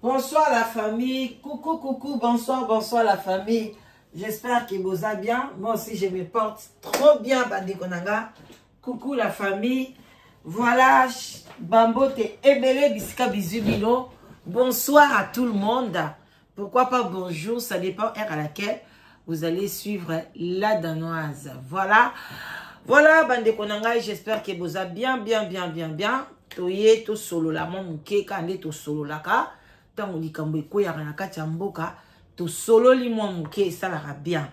Bonsoir la famille. Coucou, coucou, bonsoir, bonsoir la famille. J'espère que vous allez bien. Moi aussi, je me porte trop bien, bandeko na nga. Coucou la famille. Voilà, Bambote Ebele Bisika Bizu Bino. Bonsoir à tout le monde. Pourquoi pas bonjour, ça dépend heure à laquelle vous allez suivre la danoise. Voilà. Voilà, bandeko na nga, j'espère que vous allez bien, bien, bien, bien, bien. Toye, to solo la mwa moke, ka nde to solo laka. Tango likambo ekweyaka na kati ya mboka, to sololi mwa moke esalaka bien.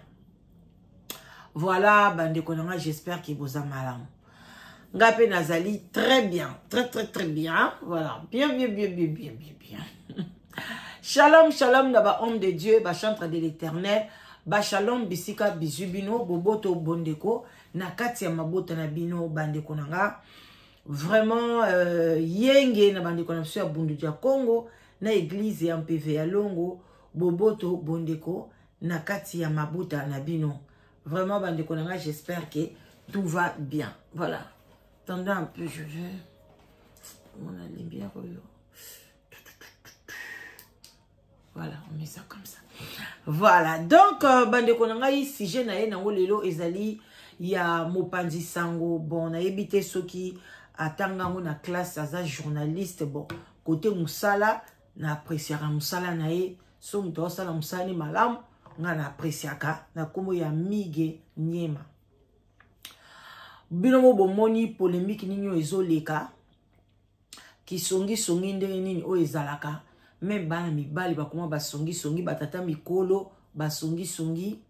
Voilà, bandeko na nga, j'espère que boza malamu. Nga pe nazali très bien, très très très bien. Voilà, bien bien bien bien bien bien bien. Shalom, shalom na ba homme de Dieu, ba chantre de l'Éternel, ba shalom bisika bizu bino, boboto bondeko na kati ya mabota na bino bandeko na nga. Vraiment yenge na bandeko na biso ya Bundu ya Congo na église ya MPV ya Longo, boboto bondeko na kati ya mabota na bino. Vraiment bandeko na nga, j'espère que tout va bien. Voilà. Attendez un peu, je vais mon lumière oyo. Voilà, on met ça comme ça. Voilà, donc bandeko na ngai, sujet na ye nango lelo ezali ya mopanzi sango. Bon, nayebi te soki atangango na classe aza journaliste. Bon, côté musala na appréciaka musala na ye, so moto asala musala ni malamu, nga na appréciaka na kombo ya Migue Niema. Bino mo bomoni polémique nini oyo ezoleka, kisongisongi ndenge nini oyo ezalaka, même bana mibali bakoma basongisongi, batata mikolo basongisongi.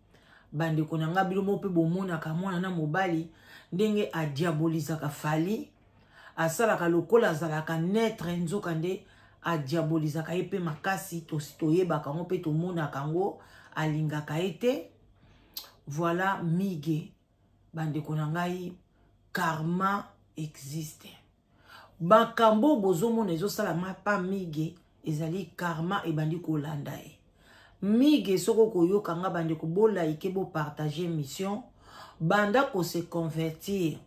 Bandeko na nga, bino mo mpe bomonaka mwana na mobali ndenge adiabolizaka Fally, asalaka lokola azalaka neutre, nzoka nde adiabolizaka ye mpe makasi. Tosi toyebaka yango mpe tomonaka yango, alingaka ye te. Voilà, Migue, bandeko na ngai, karma existe. Makambo bozomona ezosalama pa Migue ezali karma ebandi kolanda ye. Migue, soki okoyoka nga bandeko, bolaike, bopartage mission, banda kose convertir,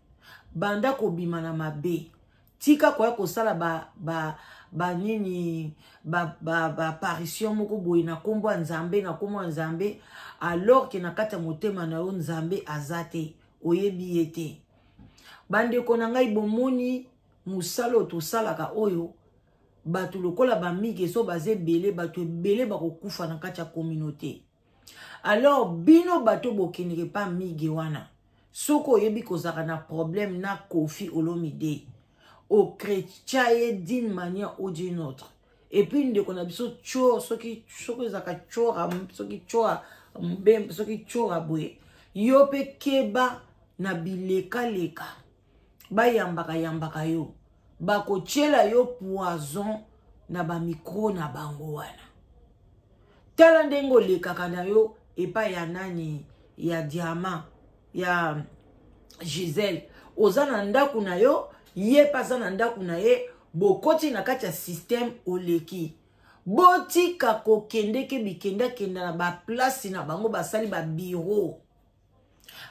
banda kobima na mabe, tika koya kosala ba, ba, ba nini, ba, ba, ba apparition moko boye na kombo ya Nzambe, na kombo ya Nzambe, alors que na kati ya motema na yo Nzambe aza te, oyebi ye te. Bandeko na ngai, bomoni mosala oyo tosalaka oyo, bato lokola ba Migue so baza ebele, bato ebele bakokufa na kati ya communauté. Alors bino bato bokendeke pa Migue wana, soki oyebi kozalaka na problème na Koffi Olomide, okretya ye d'une manière ou d'une autre. Et puis ndeko na biso tcho, soki soki ezalaka tchora, soki tchora mbembe, soki tchora boye, yo pe keba na bilekaleka, bayambaka yambaka yo, bakotiela yo poison na ba micro na bango wana. Tala ndenge olekaka na yo epai ya nani, ya diamant, ya Gisèle, oza na ndako na yo, ye pe aza na ndako na ye, bokoti na kati ya système oleki. Botika kokendeke bikendakenda na ba place na bango, basali ba bureau.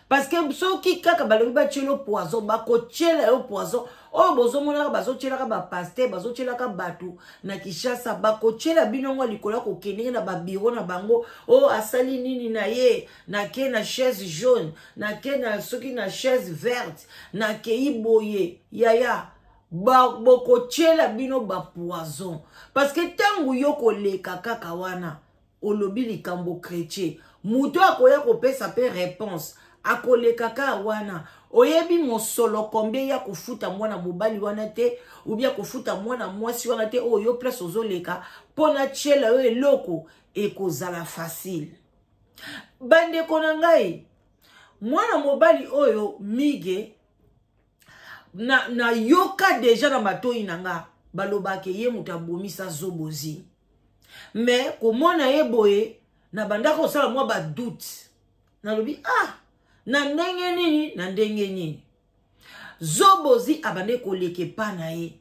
Parce que soki kaka balobi batiela yo poison, bakotiela yo poison. Oyo bozomonaka bazotielaka ba pasteur, bazotielaka bato na Kinshasa, bakotiela bino ngo likolo ya kokendeke na ba bureau na bango. Oyo asali nini na ye, nake na chaise jaune, nake na soki na chaise verte, nakei boye, yaya, bokotiela bino ba poison. Parce que tangu yo koleka kaka wana, olobi likambo chrétien, moto akoya kopesa pe réponse, akoleka kaka wana. Oyebi mosolo combien ya kofuta mwana mobali wana te, ou bien kofuta mwana mwasi wana te, oyo yo place ozoleka mpo na tiela yo eloko ekozala facile. Bandeko na ngai, mwana mobali oyo Migue, na yoka deja na matoi na nga balobaka ye moto abomisa Zobozi. Mais komona ye boye, na bandaka kosala mwa ba doute, nalobi ah, na ndenge nini, na ndenge nini Zobozi abande koleka epa na ye,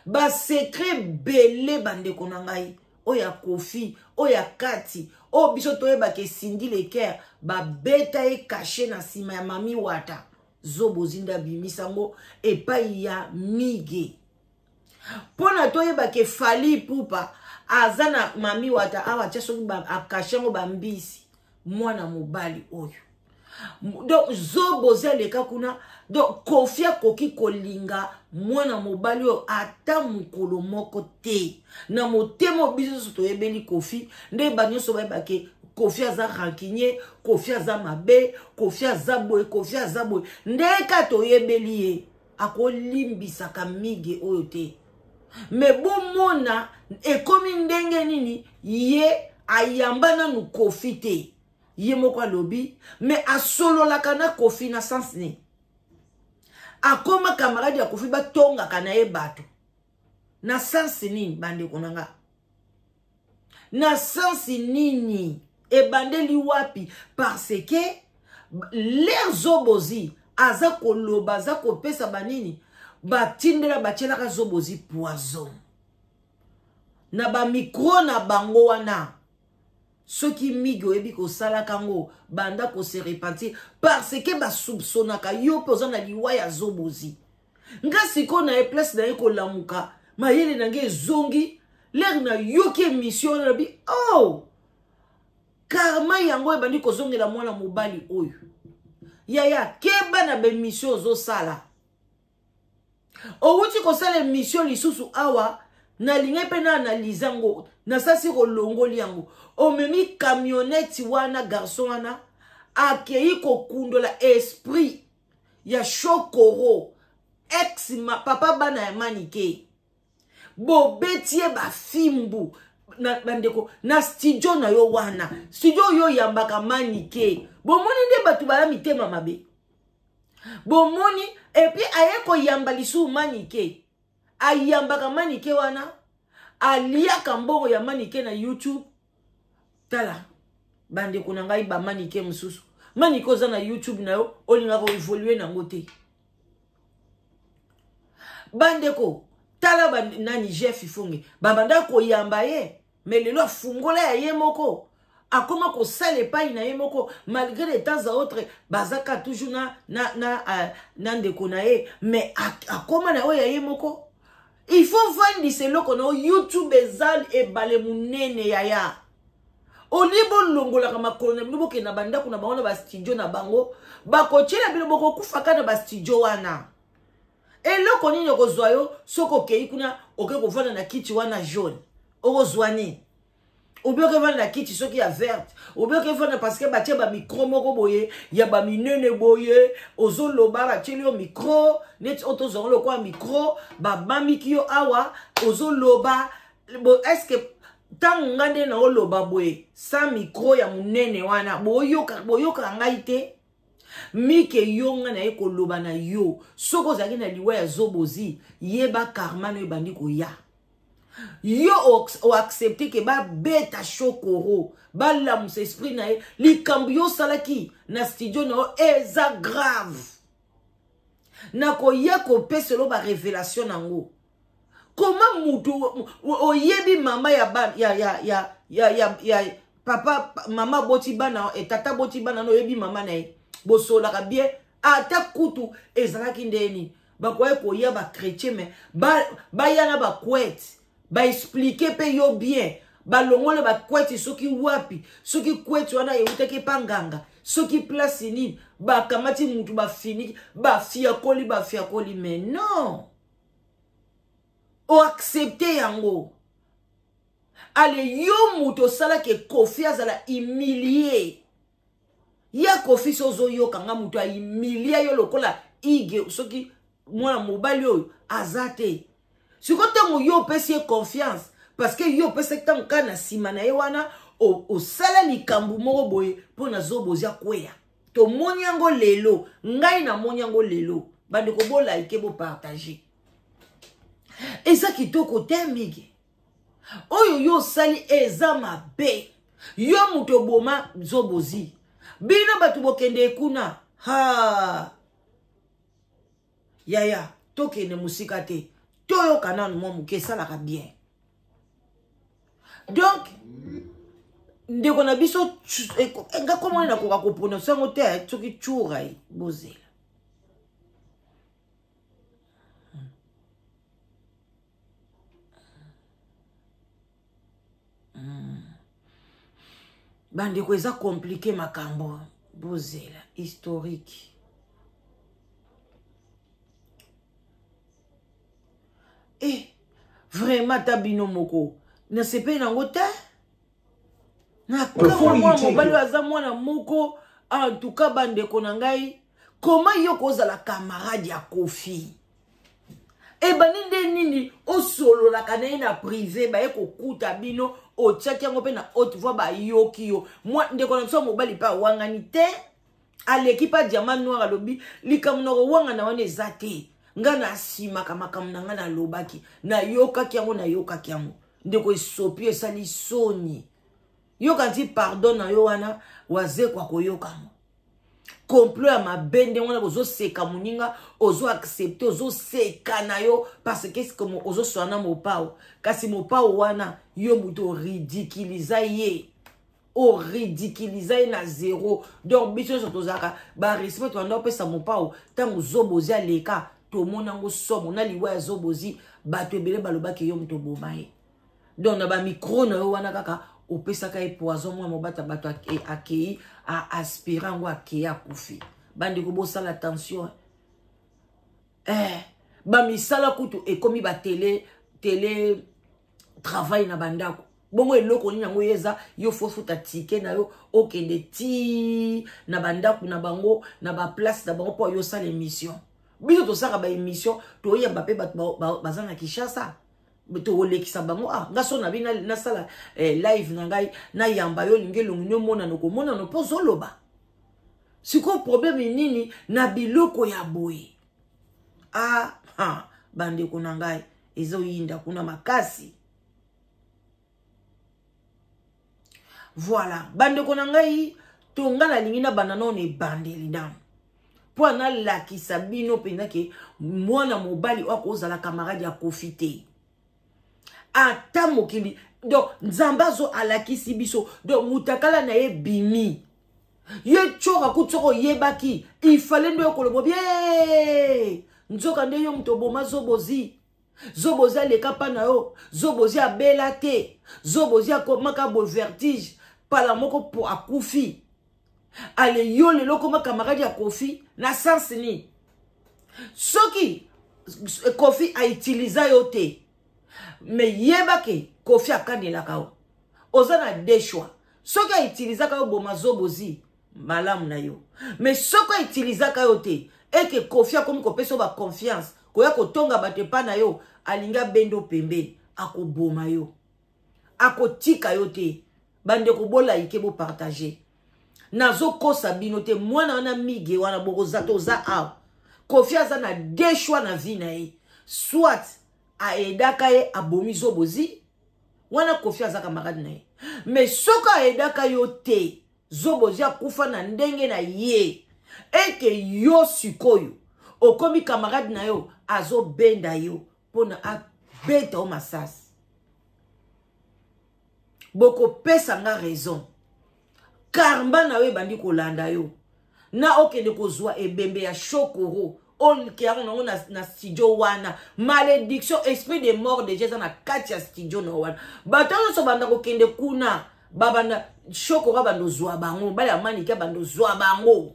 ba secret bele. Bandeko na ngai, oyo ya Koffi, oyo ya kati, oyo biso toyebaka esindi leker, babeta ye kashe na nsima ya Mami Wata. Zobozi nde abimisa yango epai ya Migue. Mpona toyebaka Fally Ipupa. Aza na mami wata awa atia soki akashe yango bambisi. Mwana mobali oyo donc zobozi aleka kuna. Donc Kofi akoki kolinga mwana mobali oyo ata mokolo moko te. Na motema biso nyonso toyebeli Kofi, nde banyonso bayebake Kofi aza rancunier, Kofi aza mabe, Kofi aza boye, Kofi aza boye. Ndeka toyebeli ye akolimbisaka Mige oyo te. Me bomona ekomi ndenge nini, ye ayamba nanu Kofi te, ye moko alobi me asololaka na Kofi na sens nini? Akoma camarade ya Kofi, batongaka na ye bato na sens nini? Bandeko na nga, na sens nini? Ebandeli wapi? Parce que l'air Zobozi aza koloba, aza kopesa banini, batindela batielaka Zobozi poison na bamicro na bango wana. Soki Migi oyebi kosalaka yango, banda kose repentir, parce que basoupçonnaka yo mpe oza na liwa ya Zobozi. Nga sikoyo na ye place na ye kolamuka, mayele na ngai ezongi lere nayoki émission wana, nabi oh, karma yango ebandi kozongela mwana mobali oyo. Yaya, keba na baémission ozosala. Owuti kosala émission lisusu awa, nalingai mpe na analyse yango, nasasi kolongoli yango. Omemi camionnette wana, garçon wana akei kokundola esprit ya Shokoro, ex ma, papa bana ya Manike. Bobeti ye bafimbu na bandeko na studio na yo wana, studio oyo oyambaka Manike. Bomoni nde bato baya mitema mabe, bomoni. Et puis aye koyamba lisusu Manike, ayambaka Manike wana, aliaka mbongo ya Manike na YouTube. Tala bandeko na ngai, bamanike mosusu, Manike oza na YouTube na yo, olingaka koévoluer nango te. Bandeko, tala ba, nani, Jeff Ifonge, babanda koyamba ye, me lelo afungola ya ye moko, akoma kosala epai na ye moko. Malgré de temps à autre bazaka toujours na ndeko na ye, mais akoma na oyo ya ye moko. Il faut vandisa eloko na yo. YouTube eza ebale monene, yaya. Olie bolongolaka makolo na bino, bokende na bandako na bango, na bastudio na bango, bakotiela bino, bokokufaka na bastudio wana. Eloko nini okozwa yo soki okei kuna, oke kovanda na kiti wana jaune, okozwa nini? Obi okevanda na kiti soki ya verte, obi okevanda parce que batie bamicro moko boye ya baminene boye, ozoloba, batieli yo micro neti oyo tozwango lokola micro, babamiki yo awa, ozoloba. Bo est-ce ntango nga nde naoloba boye sans micro ya monene wana, boyokaka boyoka ngai te? Mike, yo nga na ye koloba na yo, soki ozalaki na liwa ya Zobozi, yeba karma no ebandi koya. Yo oaccepte ke babeta Shokoro, balamusa esprit na ye. Likambo yo osalaki na studio na yo eza grave. Nakoya kopeselo barévélation nango. Koma mutu oyebi mama ya, ba, ya, ya, ya, ya, ya, ya papa, mama boti bana, e tata boti bana, no oyebi mama na ye, bosolaka bien. Ata kutu ezalaki ndeni bakoki koya bachrétien, me baya na bakwete, baexpliquer mpe yo bien, balongole bakwete soki wapi, soki kwete wana eutaki epa nganga, soki place nini, bakamati mutu, bafiniki, bafiakoli, bafiakoli. Mais non, oaccepte yango. Ale, yo moto osalaki Kofi azala humilie ya Kofi. So ozoyoka nga, moto ahumilia yo lokola ige, soki mwana mobali oyo aza te. Sikoyo ntango yo opesi ye confiance, parce que yo opesaki ntango kaka na nsima na ye wana, osala likambo moko boye mpo na Zobozi akweya. Tomoni yango lelo, ngai namoni yango lelo. Bandeko, bolike, bopartage, eza kitoko te. Mingi oyo yo osali eza mabe. Yo moto oboma Zobozi, bino bato bokende kuna. Ha, yaya, tokende mosika te, toyoka nanu mwa moke, esalaka bien. Donc ndeko na biso, nga komona nakoka koprononce yango te, soki curai, bozela. Bandeko, eza compliqué makambo. Bozela historique. Eh, vraiment ata bino moko nasepeli nango te. Nakamwa mwana mobali oyo aza mwana moko. En tout cas, bandeko na ngai, koma yo kozala camarade ya Kofi, ebandi nde nini? Osololaka na ye na privé, baye kokuta bino, otiaki yango mpe na haute voix, bayoki yo. Mwa ndeko na biso ya mobali mpe awangani te, aleki mpa Diamant Noir, alobi likambo na kowangana wana eza te. Ngai nasimaka makambo na ngai, nalobaki, nayokaki yango, nayokaki yango. Ndeko, esopi, esali soni. Yoka nti pardon na yo wana, Wazekwa koyoka ngo complot ya mabe ndenge wana. Bozoseka moninga, ozo accepte, ozoseka na yo parce que ozoswana na Mopao. Kasi Mopao wana, yo moto oridiculiza ye, oridiculiza ye na zéro. Donc biso nyonso tozalaka barespect, tobanda opesa Mopao. Ntango Zobozi aleka, tomona yango somo na liwa ya Zobozi. Bato ebele balobaki yo moto oboma ye. Donc na bamicro na yo wana kaka opesaka ye poison, mwa mobata bato akei aaspire yango, akei akufi. Bandeko, bosala attention. Bamisala kutu ekomi batele tele travail na bandako bongo. Eloko nini yango yo eza yo fofuta ticket na yo, okende ti na bandako na bango, na baplace na bango, mpo yo osala émission? Biso tosalaka baémission, toyamba mpe bato baza na Kinshasa, tokolekisa bango. Ah, nga so nabi nasala live na ngai, nayamba yo, olingi elongi niomonano, komonano mpo ozoloba. Sikoyo problème nini na biloko ya boye? Ah, ha, bandeko na ngai, ezoyinda kuna makasi. Voilà, bandeko na ngai, to nga nalingi nabanda nano ebandeli nano mpo nalakisa bino mpenza ke mwana mobali oyo akozala camarade ya Kofi te ata mokili. Donc Nzambe azo alakisi biso, donc mutakala na ye bimi ye tyoka kutu. Soki oyebaki, ifale nde okoloba bie, nzoka nde yo moto oboma Zobozi. Zobozi aleka mpa na yo, Zobozi abela te, Zobozi akomaka boye vertige pala moko po akufi. Ale yo lelo okoma camarade ya Kofi na sens nini? Soki Kofi autiliza yo te, me yeba ke Kofi akanelaka yo. Oza na deux choix: soki autilizaka yo, boma Zobozi, malamu na yo. Mais soki autilizaka yo te, eke Kofi akomi kopesa yo baconfiance, koya kotonga bato epa na yo, alingi abenda yo pembeni, akoboma yo, akotika yo te. Bandeko, bolaike, bopartage. Nazokosa bino te, mwana wana mige wana bokoza. Toza awa, Kofi aza na deux choix na vie na ye: soit aedaka ye, abomi Zobozi wana, Kofi aza camarade na ye. Mais soki aedaka yo te, Zobozi akufa na ndenge na ye, eke yo sikoyo okomi camarade na yo, azobenda yo mpona abeta yo masasi. Bokopesa nga raison, karma na yo ebandi kolanda yo na okende kozwa ebembe ya Shokoro, olike yango nango na studio wana. Malédiction, esprit de mort déjà eza na kati ya studio na wana. Bato nyonso banda kokende kuna, babanda Shokoro, abanda ozwa bango, mobali ya Manike abanda ozwa bango.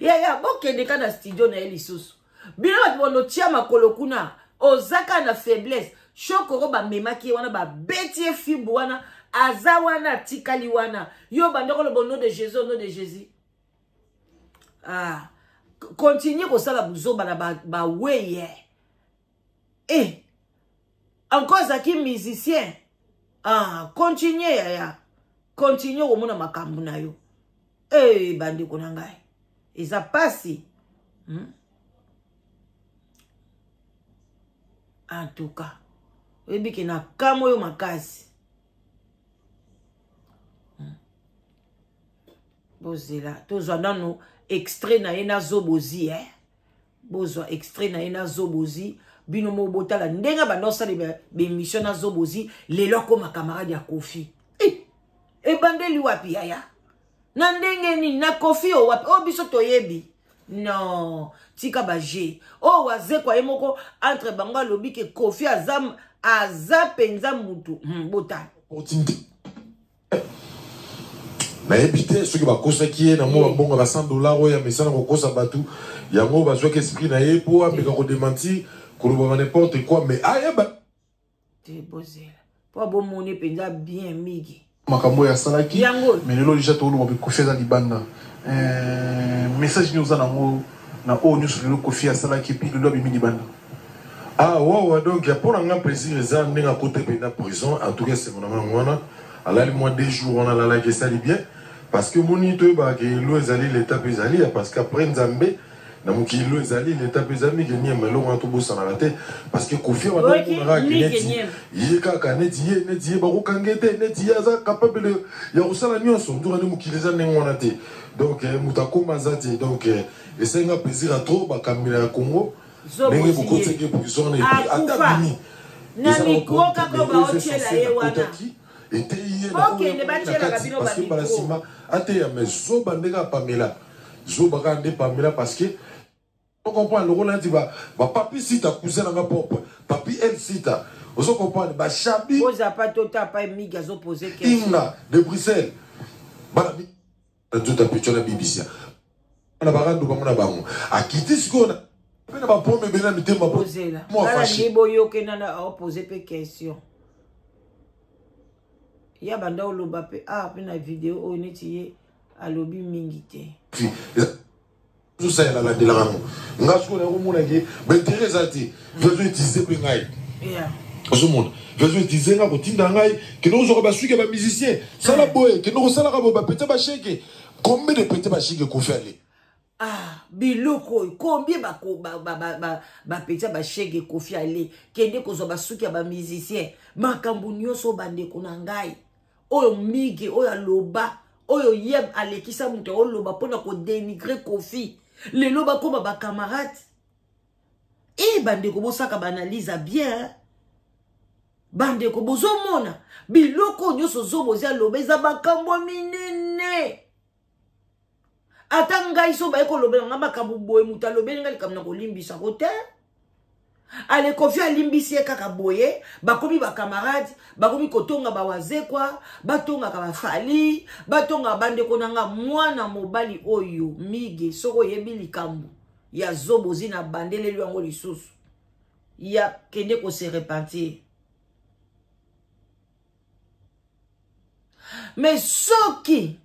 Yaya, bokende ka na studio na ye lisusu. Bino bato bonotia makolo kuna, oza kaka na faiblesse. Shokoro bamemaki ye wana, babeti ye fimbu wana, aza wana, atikali wana. Yo banda koloba au nom de Jésus, au nom de Jésus. Ah, continue kosala buzoba na baweye ba eh, encore azalaki musicien. Ah, continue yaya, continue komona makambo na yo. Eh, bandeko na ngai, eza pasi, En tout cas, oyebi ke na kamo oyo makasi. Bozela, tozwa nano extrait na ye na Zobozi, eh? Bozwa extrait na ye na Zobozi, bino moko botala ndenge banda osala baémission na Zobozi. Lelo akoma camarade ya Kofi. Eh, ebandeli wapi yaya? Na ndenge nini? Na Kofi o wapi oyo biso toyebi? Non, tika baje oyo. Wazekwa ye moko entre bango alobi ke Kofi aza mpenza mutu. Botala. Opportunité. Nayebi te soki bakosaki ye na mwa bambongo ba 100 $ oyo amesana kokosa bato yango, bazwaki esprit na ye mpo ameka kodementir, koloba ba n'importe quoi, mais ayeba. Te, bozela mpo abomoni mpenza bien mingi. Makambo oyo asalaki. Yango. Mais lelo déjà toloba mpe Kofi aza libanda. Message nini oza nango na oyo nyonso lelo Kofi asalaki, et puis lelo abimi libanda? Ah wawa, donc mpo na nga plaisir eza ndenge akota mpenza prison. En tout cas, esengo na nga yango wana. Alali mwa 2 jours wana, alalaki, esali bien, parce que omoni, toyebaka ke loi ezali, leta mpe ezali ya, parce que après Nzambe na mokili, loi ezali, leta mpe ezali. Mingi niema eloko wana tobosanaka te, parce que Kofi abandomonaka ke neti ye kaka, neti ye, neti ye bakokanga te, neti ye aza capable ya kosala nyonso. Nzoka nde mokili eza ndenge wana te. Donc moto akóma aza te. Donc esenga plaisir ya trop, bakambela ya Congo, ndenge bokotaki prison wana, et puis ata bimi na micro kaka baotiela ye wana. Eteyi ye. Okende batielaka bino. Parce que mbala nsima ateya. Mais zoba ndenge apamela, zoba kaka nde pamela, parce que comprendre lokola neti bapapi sita, cousin nanga propre, papi El Sita, ozo comprendre, bachabi. Boza pa tota pa mingi azopose question. Inga de Bruxelles, bana nzoto apecho na bibisia na barandu bango na bango, akiti sikoyo mpe na bapome ebele na mitema. Bozela ngala boyoke nana aopose mpe question ya banda oloba mpe awa mpe na video oyo, neti ye alobi mingi te. Ozosalela, alandelaka yango. Nga sikoyo nakomonake baintérêt eza te, vezo utiliser mpe ngai. Ozomona, vezo utiliser nga, kotinda ngai kende kozwaka basuki ya bamusicien, sala boye, kende kosalaka boye, bapete basheke. Combien de pete basheke Kofi ale? Ah, biloko oyo, combien bapeti ya bashege Kofi ale kende kozwa basuki ya bamusicien? Makambo nyonso, bandeko na ngai, oyo mingi oyo aloba, oyo ye alekisa moto aoloba mpona kodénigrer Kofi, lelo bakóma bacamarade. E bandeko, bosaka baanalyse bien. Bandeko, bozomona biloko nyonso Zobozi aloba, eza makambo minene. Ata ngai so baye kolobela nga makambo boye, moto alobeli nga likambo na kolimbisako te. Ale Kofi alimbisi ye kaka boye, bakomi bacamarade, bakomi kotonga bawazekwa, batongaka bafali, batongaka. Bandeko na nga, mwana mobali oyo mige, soki oyebi likambo ya Zobozi na bandeleli yango lisusu, ya kende kose repentir. Mais soki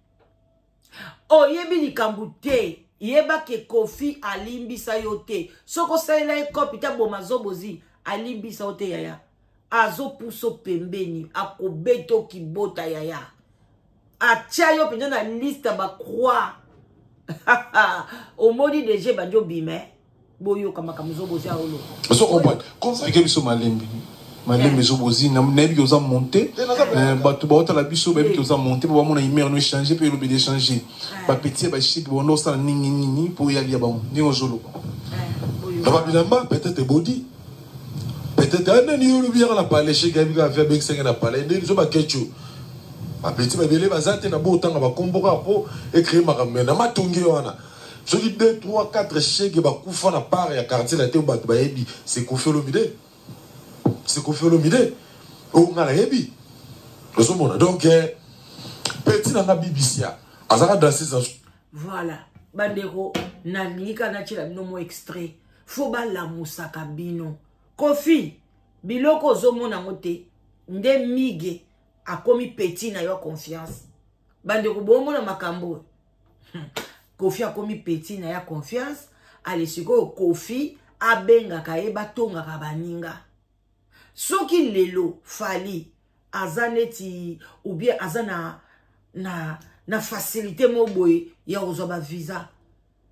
oyebi likambo te, yeba ke Kofi alimbisa yo te. Soki osalela ye kopi ta boma Zobozi, alimbisa yo te yaya. Azopusa pembeni, akobeta okibota yaya, atia yo mpenza na liste ya bacroix. Omoni deja ebandi obima. Boyoka makambo Zobozi aoloba. Ozo comprendre? Explique biso malembe malembe. Zobozi, nayebi ke oza monte, bato baotala biso bayebi ke oza monte, mpo bamona humeur no échange mpe elobeli échange. Bapeti ya bashike bondo osala nini nini mpo oyalia bango ndenge ozoloba? Na babilamba peut-être ebodi, peut-être anani yo olobi yaka na palais, sheke ayebi kaka fi abekisaki na palais nde biso bakecu bapeti babele baza te na bo otanga bakombo kaka mpo ecrée makambo na matongi wana. Soki 2 3 4 shege bakufa na part ya quartier na te, bato bayebi, c'est Kofi Olomide, c'est Kofi Olomide oyo nga nayebi. Ozomona, donc petit na nga Bibisia azalaka danseuse. Voilà, bandeko, nalingi kaka natiela bino mo extrait. Fo balamusaka bino. Kofi, biloko ozomona yango te nde mige akomi petit na yo ya confiance. Bandeko, bomona makambo oyo. Kofi akomi petit na ya confiance. Ale sikoyo Kofi abengaka ye, batongaka baninga. Soki lelo Fali aza neti ou bien aza na facilité mo boye ya kozwa bavisa,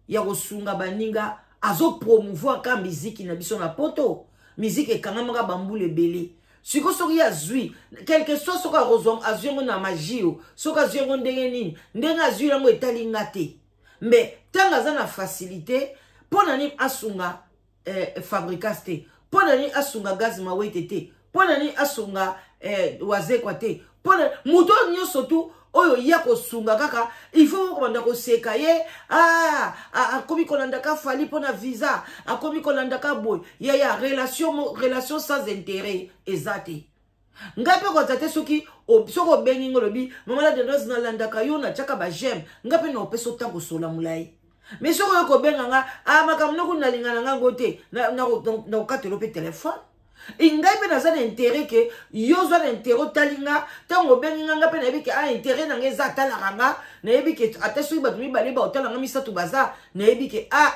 ya kosunga baninga, azopromouvoir ka miziki na biso na Poto. Miziki ekangamaka bambula ebele. Siko soki azwi quelque soit, soki akozwa, azwi yango na magie o, soki azwi yango ndenge nini, ndenge azwi yango etali nga te. Mais ntango aza na facilité, mpo na nini asunga Fabricas te? Mpo na nini asunga Gaz Mawete te? Mpo na nini asunga Wazekwa te? Mpo na moto oyo nyonso tu oyo ye kosunga kaka, il faut kobanda koseka ye. Ah, akomi kolandaka Fali mpo na visa, akomi kolandaka boye. Yaya, relation, relation sans intérêt eza te. Ngai mpe kozala te soki soki obengi ngai, olobi: "Mama la Danoise, nalandaka yo, natiaka baj'aime." Ngai mpe naopesa otango osola molai. Mais soki oyo kobenga nga ah, makambo noku nalinga na ngango te, nakokatelo mpe telefone. Ngai mpe naza na intérêt ke yo ozwa na intérêt otali nga. Ntango obengi nga, nga mpe nayebi ke ah, intérêt na nga eza atalaka nga. Nayebi ke ata soki bato mibale baotala nga, misato baza, nayebi ke ah,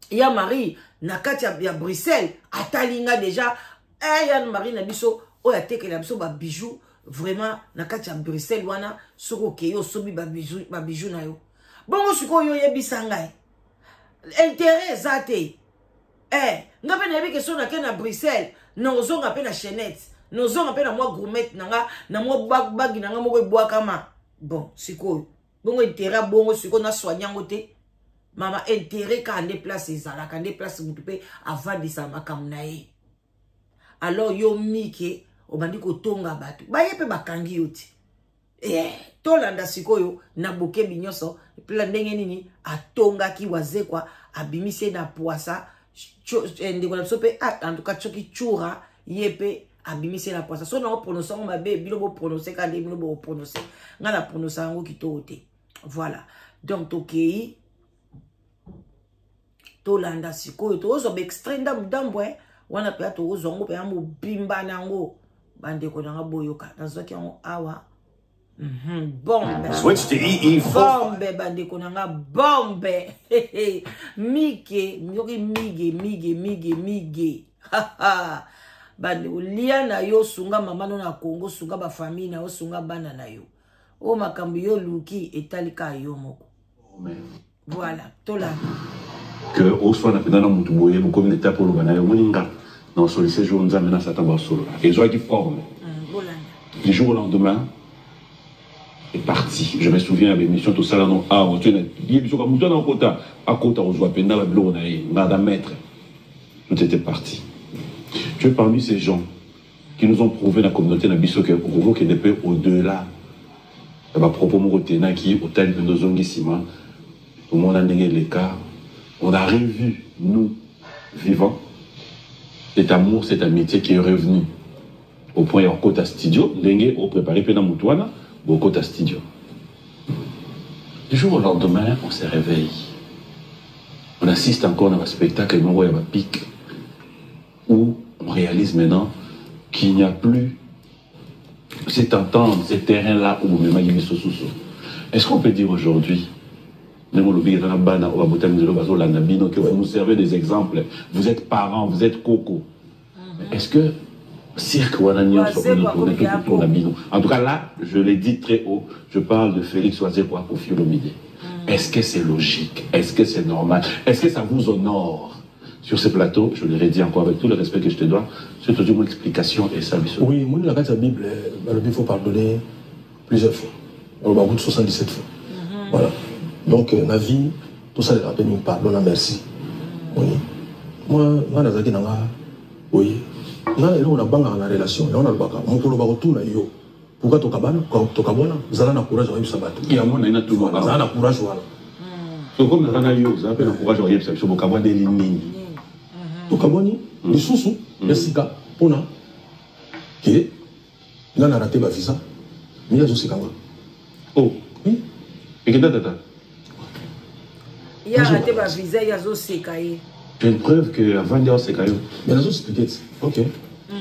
ya Marie na kati ya Bruxelles atali nga déjà. Eh, ya Marie na biso oyo atekela biso babijou vraiment na kati ya Bruxelles wana, soki okei osombi babijou na yo. Bongo sikoyo oyebisa ngai intérêt eza te. Eh, nga mpe nayebi ke so nake na Bruxelles, nakozonga mpe na chaînette, nozonga mpe na mwa gourmette na nga, na mwa bague na nga moko ebwakama. Bon, sikoyo bongo intérêt, bongo sikoyo nasoigne yango te. Mama, intérêt kaka nde place ezalaka, nde place motu mpe avandisa makambo na ye. Alors yo mike obandi kotonga bato, baye mpe bakangi yo te. Eh, tolanda sikoyo na bokebi nyonso pla ndenge nini atongaki Wazekwa, abimisi ye na poisa. Eh, ndeko na biso mpe, ah, en tout cas soki Tshoura ye mpe abimisi ye na poisa. So nango prononce yango mabe, bino boprononce kaka nde bino boprononce, ngai na prononce yango kitoko te. Voilà, donc tokei tolanda sikoyo, tokozwa baextrait ndambu ndambu eh. Wana mpenza tokozwa yango mpenza mobimba na yango. Bandeko na nga, boyoka, nazwaki yango awa. Bombe. Switch to EE. Bombe, bandeko na nga, bombe. Mike yoki, mige mige mige mige. Bandeko, lia na yo, sunga mama no na Congo, sunga bafamille na yo, sunga bana na yo. Oyo makambo yo luki etali kaka yo moko. Voilà, tolanda. Que oswana mpenza na motu boye, bokomi na etape oloba na ye: "Omoni nga na osolise jour Nzambe na Satan basolola." Ezwaki forme. Bolanda. Du jour au lendemain est parti. Je me souviens ya bémission tosala no awa, ye biso ka motu wana akota, akota kozwa mpenza babiloko na ye, nga aza maître. Tout était parti. Tu es parmi ces gens qui nous ont prouvé na communauté na biso ke okoki kokende mpe au-delà ya bapropos moko otenaki. Otali mpenza, ozongi nsima, tomona ndenge eleka. On a revu, nous vivants, cet amour, cette amitié qui est revenu au point ya kokota studio, ndenge opréparé mpe na motu wana bokota studio. Du jour au lendemain, on se réveille, on assiste encore na baspectacle moko ya bapic où on réalise maintenant qu'il n'y a plus cette entente, ce terrain-là où bomemaki biso susu. Est-ce qu'on peut dire aujourd'hui, ndenge olobi eza na bana oyo babotami nzelo bazolanda bino, que vous nous servez des exemples, vous êtes parents, vous êtes coco, est-ce que cirque wana nyonso tourne tout autour na bino? En tout cas là, je l'ai dit très haut, je parle de Félix Wazekwa, Koffi Olomide. Est-ce que c'est logique? Est-ce que c'est normal? Est-ce que ça vous honore? Sur ce plateau, je l'ai dit encore avec tout le respect que je te dois, surtout mon explication et ça. Oui, moi, la Bible, il faut pardonner plusieurs fois. On va 77 fois. Voilà. Donc, la vie, tout ça, les nous pardonne, merci. Oui. Moi, moi, nazalaki na nga, oui. Nga eloko nabangaka na relation, yango nalobaka, mokolo bakotuna yo pourquoi tokabana, tokabwana, zala na courage oyebisa bato. Yango na ina tout. Zala na courage wana. So comme naza na yo, oza mpe na courage oyebisa biso bokabwaneli nini? Tokabwani lisusu ya sika mpona ke nga na raté bavisa, mi azoseka nga. Oh. Oui. Ekenda tata. Ye arate bavisa, ye azoseka ye. Tu as une preuve que avandi aoseka yo? Mais nazoexplike ti, ok,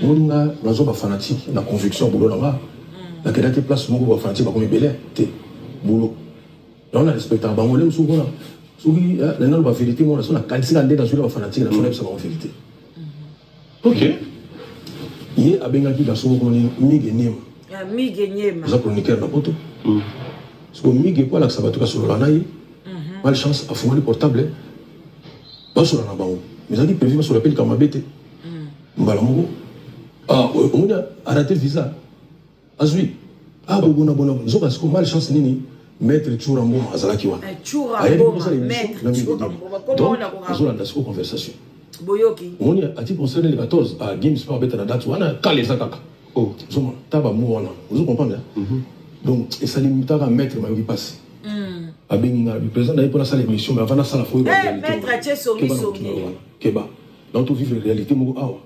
moni nga nazwa bafanatique na conviction ya boulot na nga. Nakendaki place moko, bafanatique bakomi ebele te. Boulot yango na respectaka bango. Le mosusu mpona soki nalinga loba vérité mona so nakanisika nde nazwila bafanatique na so nayebisa bango vérité. Ye abengaki garçon moko ni Mige Niema. Mige Niema. Aza chroniqueur na poto. Siko Mige po alakisa bato kasolola na ye, malchance afungoli portable, basola na bango. Mais ezalaki prévu basola mpe likambo mabe te. Mbala moko omoni arate visa, azwi ah bobona bona. Nzoka siko malchance nini, maître Tshoura Mboma azalaki wana. Ayebi kosala émission na Mige. Donc azolanda siko conversation. Boyoki. Omoni ati concert le 14 ah, Gims mpe abeta na date wana, kala eza kaka ozomona ta bamu wana, ozo comprendre. Donc esali taka maître mayoki mpasi, abengi nga président na ye mpo nasala émission. Mais avant nasala, fo maître atie songisongi. Keba, donc tovivre réalité moko awa.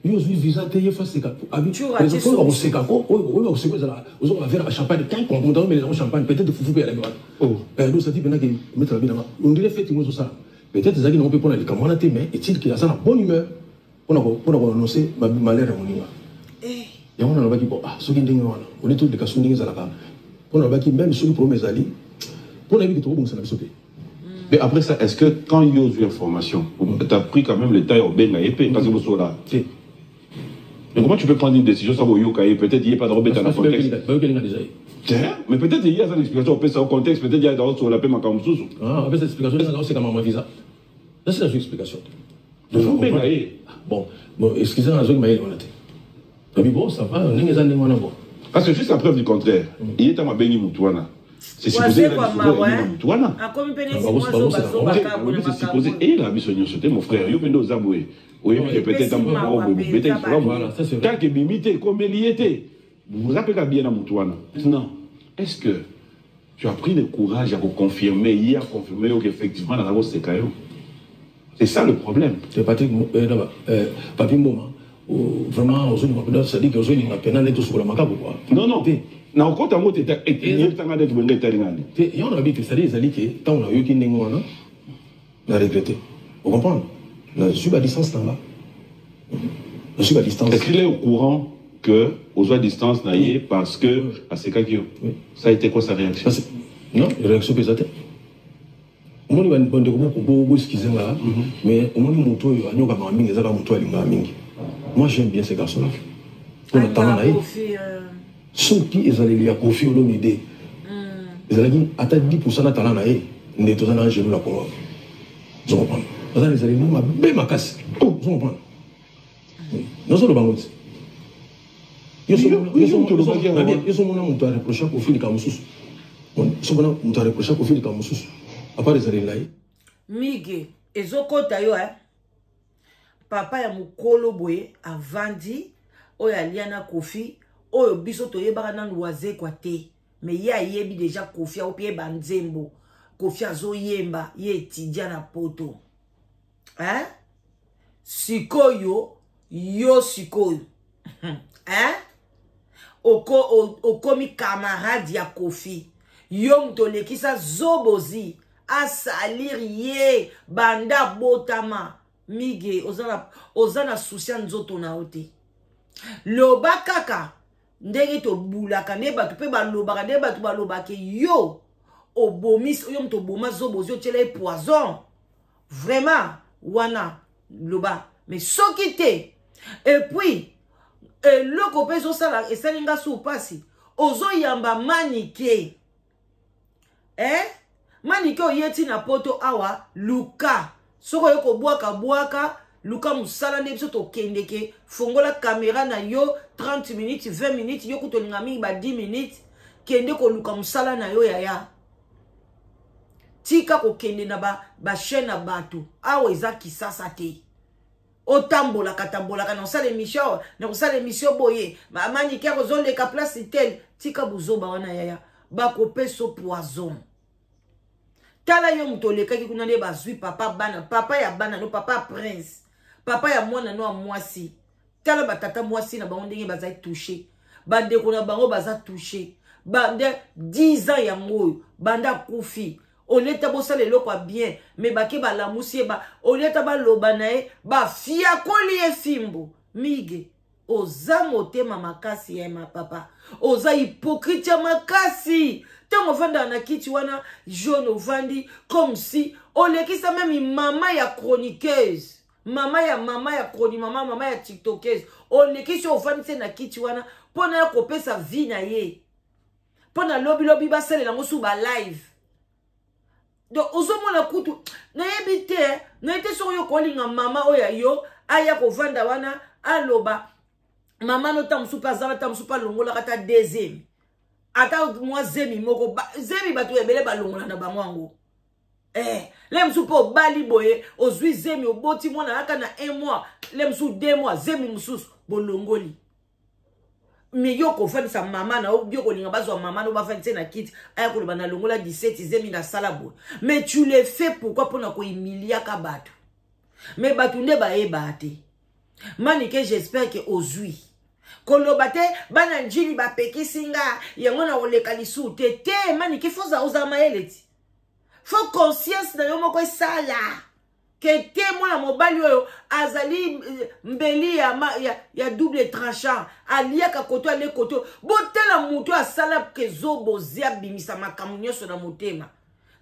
Yo ozwi visa te, ye fa seka. Abi, oyo bakoseka ko, oyo bakoseka ezala, ozoka verre ya champagne, quin con, moto azomelela yango champagne, peut-être fufu mpe alaki wana. Oh. Eh, donc ça dit pena que maître abi nanga, on dirait fête ngo ezosala. Peut-être ezalaki nango mpe mpona likambo wana te, mais est-il que aza na bonne humeur mpona ko annoncer malheur ya moninga. Eh. Yango nalobaki bon, ah, soki ndenge wana, olie toleka soki ndenge ezalaka. Mpona nalobaki même soki problème ezali, mpona yebi ke tokobongisa na biso te. Mais après ça, est-ce que quand il y a eu information, tu as pris quand même le temps au Benga et parce que vous là. Mais comment tu peux prendre une décision sans Yoka et peut-être il n'y a pas de rebelle dans le contexte. Mais peut-être il y a une explication, on peut ça au contexte, peut-être il y a dans sur la paix Makamsusu. Ah, après cette explication, c'est quand même un visa. Ça, c'est la explication. Bon, bon, excusez-moi, je vais vous bon, ça va, on est bon. Parce que juste la preuve du contraire, il est à ma béni Moutouana. C'est supposé Moutouana. C'est supposé. Et la mission c'était mon frère, yo pendo zaboué. Oui, mais peut-être un peu peut-être tant que bimité comme lié vous appelez bien à Moutouana. Maintenant, est-ce que tu as pris le courage à vous confirmer, il a confirmé qu'effectivement, dans la c'est C'est ça le problème. C'est Patrick, Papi Mboma, vraiment, c'est-à-dire que ozolinga pena nde tosukola makako quoi. Non, non. Na okota yango te, eyebisanga nde tobenge etali ngani. Te, yango nayebi te, c'est-à-dire ezali ke ntango nayoki ndenge wana na regretté. Ocomprendre? Nazwi badistance na nga. Nazwi badistance. Est-ce qu'il est au courant que ozwa distance na ye parce que asekaki yo? Ça a été quoi sa réaction? Non, réaction mpe eza te. Omoni bandeko moko boeskize nga, mais omoni moto oyo anyokamaka mingi ezaka moto alingaka mingi. Moi j'aime bien ce garçon là mpona talent na ye. Soki ezaleli ya Koffi Olomide ezalaki ata 10% na talent na ye, nde toza na angelo na Congo. Ozo comprendre? Aza na ezaleli mabe makasi. Ozo comprendre? Nazoloba ngo ti yo somona moto areproche Koffi likambo mosusu, somona moto areproche Koffi likambo mosusu apart ezaleli na ye. Mige ezokota yo, eh? Papa ya mokolo boye avandi oyo alia na Koffi, oyo biso toyebaka nanu Wazekwa te, mais ye ayebi déjà Koffi, aopi yeba nzembo Koffi azoyemba, ye étudiant na poto, hein? Sikoyo yo sikoyo, hein? Okomi camarade ya Koffi, yo moto olekisa Zobozi asalir ye banda botama. Mige, oza na souci ya nzoto na yo te. Loba kaka ndenge tobulaka, nde bato mpe balobaka, nde bato balobaka yo obomi, yo moto oboma Zobozi, otiela ye poison. Vraiment wana loba, mais soki te. Et puis eloko mpe ezosala, esali nga su mpasi, ozoyamba Manike, eh? Manike oye ntina poto awa, luka soki oye kobwaka bwaka, luka mosala nde biso tokendeke. Fongola kamera na yo 30 minutes, 20 minutes, yo kuta olinga mingi ba 10 minutes, kende koluka mosala na yo yaya. Tika kokende na bachaîne ba na bato awa, eza Kisasa te. Otambolaka tambolaka na kosala émission, na kosala émission boye, Manike akozoleka place tel. Tika buzoba wana yaya, bakopesa poison. Tala yo moto olekaki kuna nde bazwi papa bana, papa ya bana no, papa Prince, papa ya mwana no ya mwasi. Tala batata mwasi na bango ndenge bazali touché, bandeko na bango baza touché. Bande 10 ans yango oyo banda akufi, oleta bosala eloko ya bien, mais bake balamusi ye ba, oleta baloba na ye, bafiakoli ye fimbo. Mige, oza motema makasi ya ma papa, oza hypocrite ya makasi. Ntango ovandaka na kiti wana jaune, ovandi comme si olekisa même mama ya chroniqueuse, mama ya mama ya chroni, mama mama ya tiktokeuse, olekisi, ovandi se na kiti wana mpo na ya kopesa vie na ye, mpo na lobilobi basalela yango su balive. Donc ozomona kutu nayebi te, nayebi te soki oyo kolinga mama oyo ya yo aya kovanda wana aloba mama no. Ta mosusu mpe azala, ta mosusu mpe alongolaka ata de zemi, ata mwa zemi moko, zemi bato ebele balongola na bango yango. Eh, le mosusu mpe obali boye, ozwi zemi, oboti mwana kaka na un mois, le mosusu 2 mois, zemi mosusu bolongoli. Mais yo kofandisa mama na yo, kolinga bazwa mama no bafandise na kiti aya koloba nalongola 17 zemi, nasala boye. Mais tu le fais pourquoi? Mpona kohumiliaka bato. Mais bato nde bayebaka te. Manike, j'espère que ozwi koloba te bana njili bapekisi nga yango na koleka lisusu te. Te Manike, fo ozala mayele ti, fo conscience na yo moko esala ke te mwana mobali oyo azali mbeli ya double tranchant, aliaka koto ale koto. Botala moto asala ke Zobozi abimisa makambo nyonso na motema.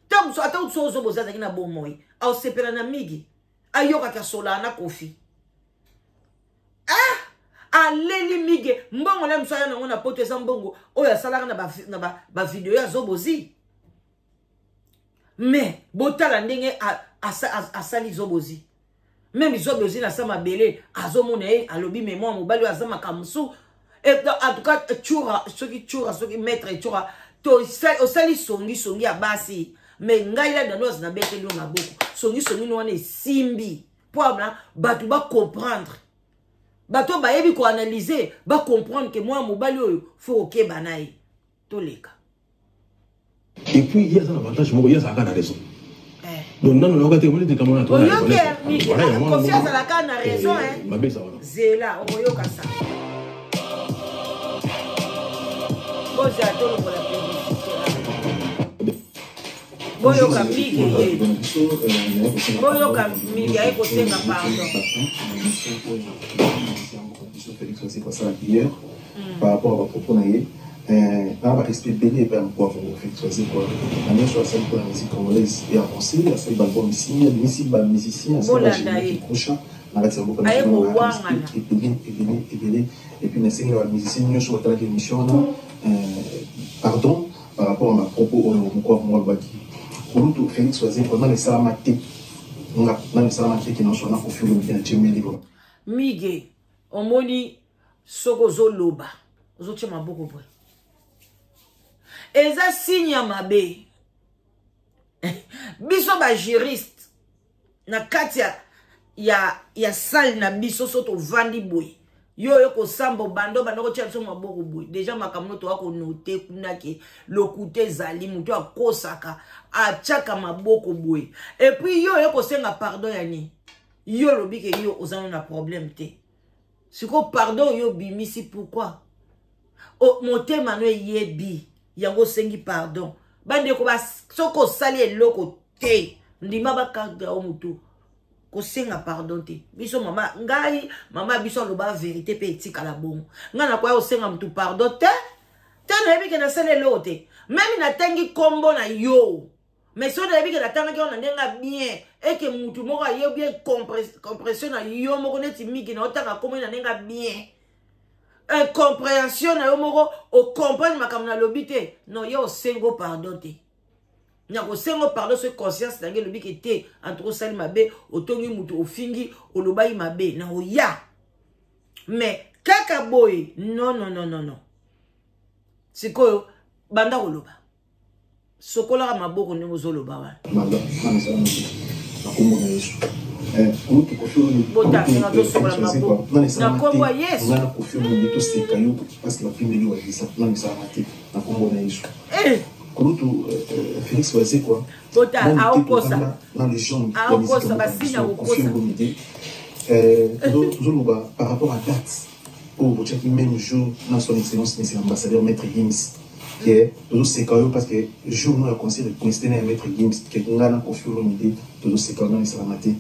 Ntango mosusu ata mosusu oyo Zobozi azalaki na bomoi, aosepela na migi ayokaki asolaa na Kofi. Ah, aleli mige mbongo na mosu aya nango na poto, eza mbongo oyo asalaka na bavideo ya Zobozi. Mais botala ndenge asali Zobozi. Même Zobozi na sa mabele azomona ye, alobi me mwa mobali oyo aza makambo mosusu. En tout cas, Tshoura, soki Tshoura, soki maître Tshoura, osali songisongi ya basi, mais ngai la Danoise nabeteli yo maboko. Songisongi no wana esimbi mpo na bato bacomprendre, bato bayebi koanalyse, bacomprendre ke mwana mobali oyo fo kokeba na ye. Toleka. Et puis ye aza na avantage moko, ye azalaka na raison. Donc nano nayoka te, omoni te kamona. Oyoki Kofi azalaka na raison. Mabe eza wana. Zela, okoyoka sa bozala tolongola publicité. Boyoka mige ye, boyoka mige aye kosenga pardon. Félix par rapport à bapropos na ye, na barespect ebele epai ya mokwa Kongo Félix Wazekwa, na nyonso asali mpona musique congolaise e avancé. Asali baalbum esimi, abimisi bamusicien, asali bagénérique prochain na kati ya mboka, respect ebele ebele ebele. Et puis nasengi na bamusicien nyonso batalaki émission wana pardon par rapport à bapropos oyo mokwa Kongo alobaki. Kolutu Félix Wazekwa, nano esalama te, nga nano esalama te ke nyonso wana Kofi Olomide na Tiemeli. Mige, omoni soki ozoloba ozotia maboko boye, eza signe ya mabe. Biso bajuriste na kati ya salle na biso, so tovandi boye, yo oyo kosamba, obanda obanda kotia biso maboko boye, déjà makambo no toya konote kuna ke lokuta ezali. Moto akosaka atiaka maboko boye. Et puis yo oyo kosenga pardon ya nini? Yo olobi ke yo oza na problème te. Sikoyo pardon oyo obimisi, pourquoi? Motema no eyebi yango, osengi pardon. Bandeko, soki osali eloko te, ndima bakanga yo motu, kosenga pardon te. Biso mama, ngai mama biso aloba vérité mpe etikala bongo. Ngai nakoya kosenga motu pardon te te. Nayebi ke nasali eloko te, même natangi nkombo na yo, mais soki nayebi ke natangaki wana ndenge bien eke mutu moko aye bien compression na yo moko, neti mingi na otanga nkombo na ndenge bien, incompréhension na yo moko, ocomprendre makambo nalobi te. Non, ye osengo pardon te. Na kosengo pardon soki conscience na ngai elobi ke te, antuka osali mabe, otongi mutu, ofingi, olobaki mabe, na oya. Mais kaka boye, non, non, non, non, non. Sikoyo banda koloba, sokolaka maboko ndenge ozoloba wana. Nakombo na Yesu. Botafinga tosokola maboko na nkombo ya Yesu. Nga na Kofi Olomide toseka yo parce que bapimeli wa visa, nano esalama te na nkombo na Yesu. Kulutu Félix Wazekwa, bota aokosa. Na légende. Aokosa basina kokosa. Olomide, tozoloba par rapport à date oyo botiaki même jour na son excellence monsieur l'ambassadeur Maître Gims, ke tozoseka yo parce que jour no ya concert ecoïncide na ya Maître Gims, ke nga na Kofi Olomide tozoseka yo. Nano esalama te.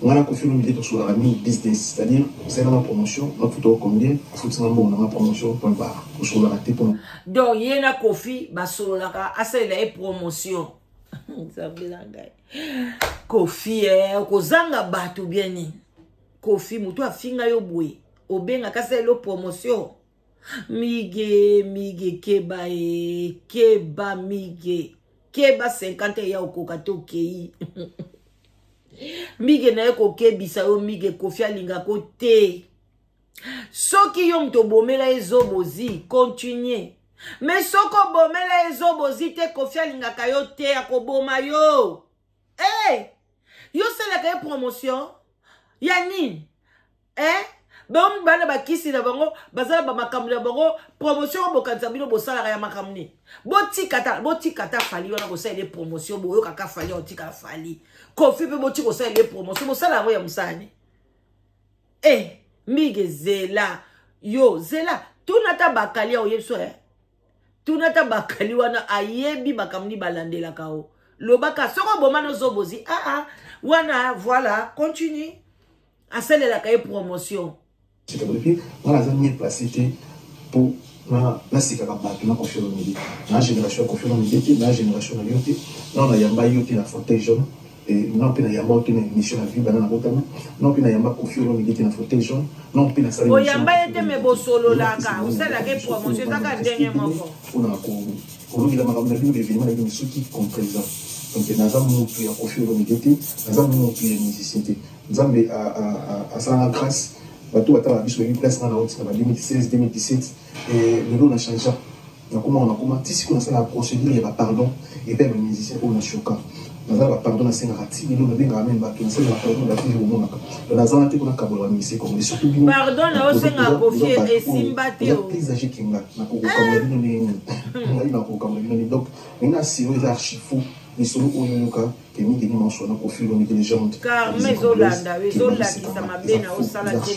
Nga na Kofi Olomide tosolaka mingi business, c'est-à-dire osalelanga promotion, nafuta o combien, ofutisanga mbongo nanga, promotion, point barre. Tosololaka te mpona Donc ye na Kofi basololaka, asalela ye promotion. Nzambe na ngai, Kofi okozanga bato bien nini? Kofi moto afinga yo boye, obengaka asalela yo promotion. Mige, mige, keba e, keba mige, keba 50 eya okoka te. Okei mige na ye kokebisa yo. Mige, Kofi alingako te. Soki yo moto obomela ye Zobozi, continue. Mais soki obomela ye Zobozi te, Kofi alingaka yo te, akoboma yo. Hey! Yo osalaka ye promotion ya nini, eh? Bango bana bakisi na bango, baza na bamakambo na bango. Promotion oyo bokanisa bino bosalaka ya makambo nini? Botika ta, botika ta Fally wana kosalela promotion. Boyokaka Fally, otika Fally. Kofi mpe botika kosalela promotion. Bosala yango ya mosala nini? Eh, Mige zela yo zela tuna ata bakali ya oyebi so eh? Tuna ata bakali wana ayebi makambo nini balandelaka o lobaka soki oboma nozobozi aa ah, ah, wana voilà continue asalelaka ye promotion. Sika boye nga naza mieux placé te po nasekaka bato na Koffi Olomide. Na génération ya Koffi Olomide te, na génération na yo te, na nayamba yo te na fauteuil jaune, nga mpe nayamba yo te na émission na vie banda nabotama, nga mpe nayamba Koffi Olomide te na fauteuil jaune, nga mpe nasala oyamba ye te me bosololaka osalaka ye promotion ezaka ndenge moko mpona kolobela makambo na bino baevenement na bino soki complaisant. Donc naza mutu ya Koffi Olomide te, naza mutu ya musicien te. Nzambe asalanga grâce, bato batalaka biso bayebi place nga nauti na ba 2016 2017, lelo na changea, nakoma nakoma ti sikoyo nasalaka procédure ya bapardon epai ya bamusicien oyo na choka. Naza na bapardon nasengaka ti lelo, nabengaka meme bato nasalaka pardon na batv bomonaka. Donc naza wana te mpona kabola bamusicien congolais, surtout bino pardon na osenga Koffi esimba te. Plus âgé que nga, nakokokabola bino ndenge nini? Ngai nakokabola bino ndenge? Donc ndenge asiro eza archi faux lisolo oyo oyoka ke mingi ni manso na Koffi Olomide légende. Karma ezolanda yo, ezolakisa mabe na osala te.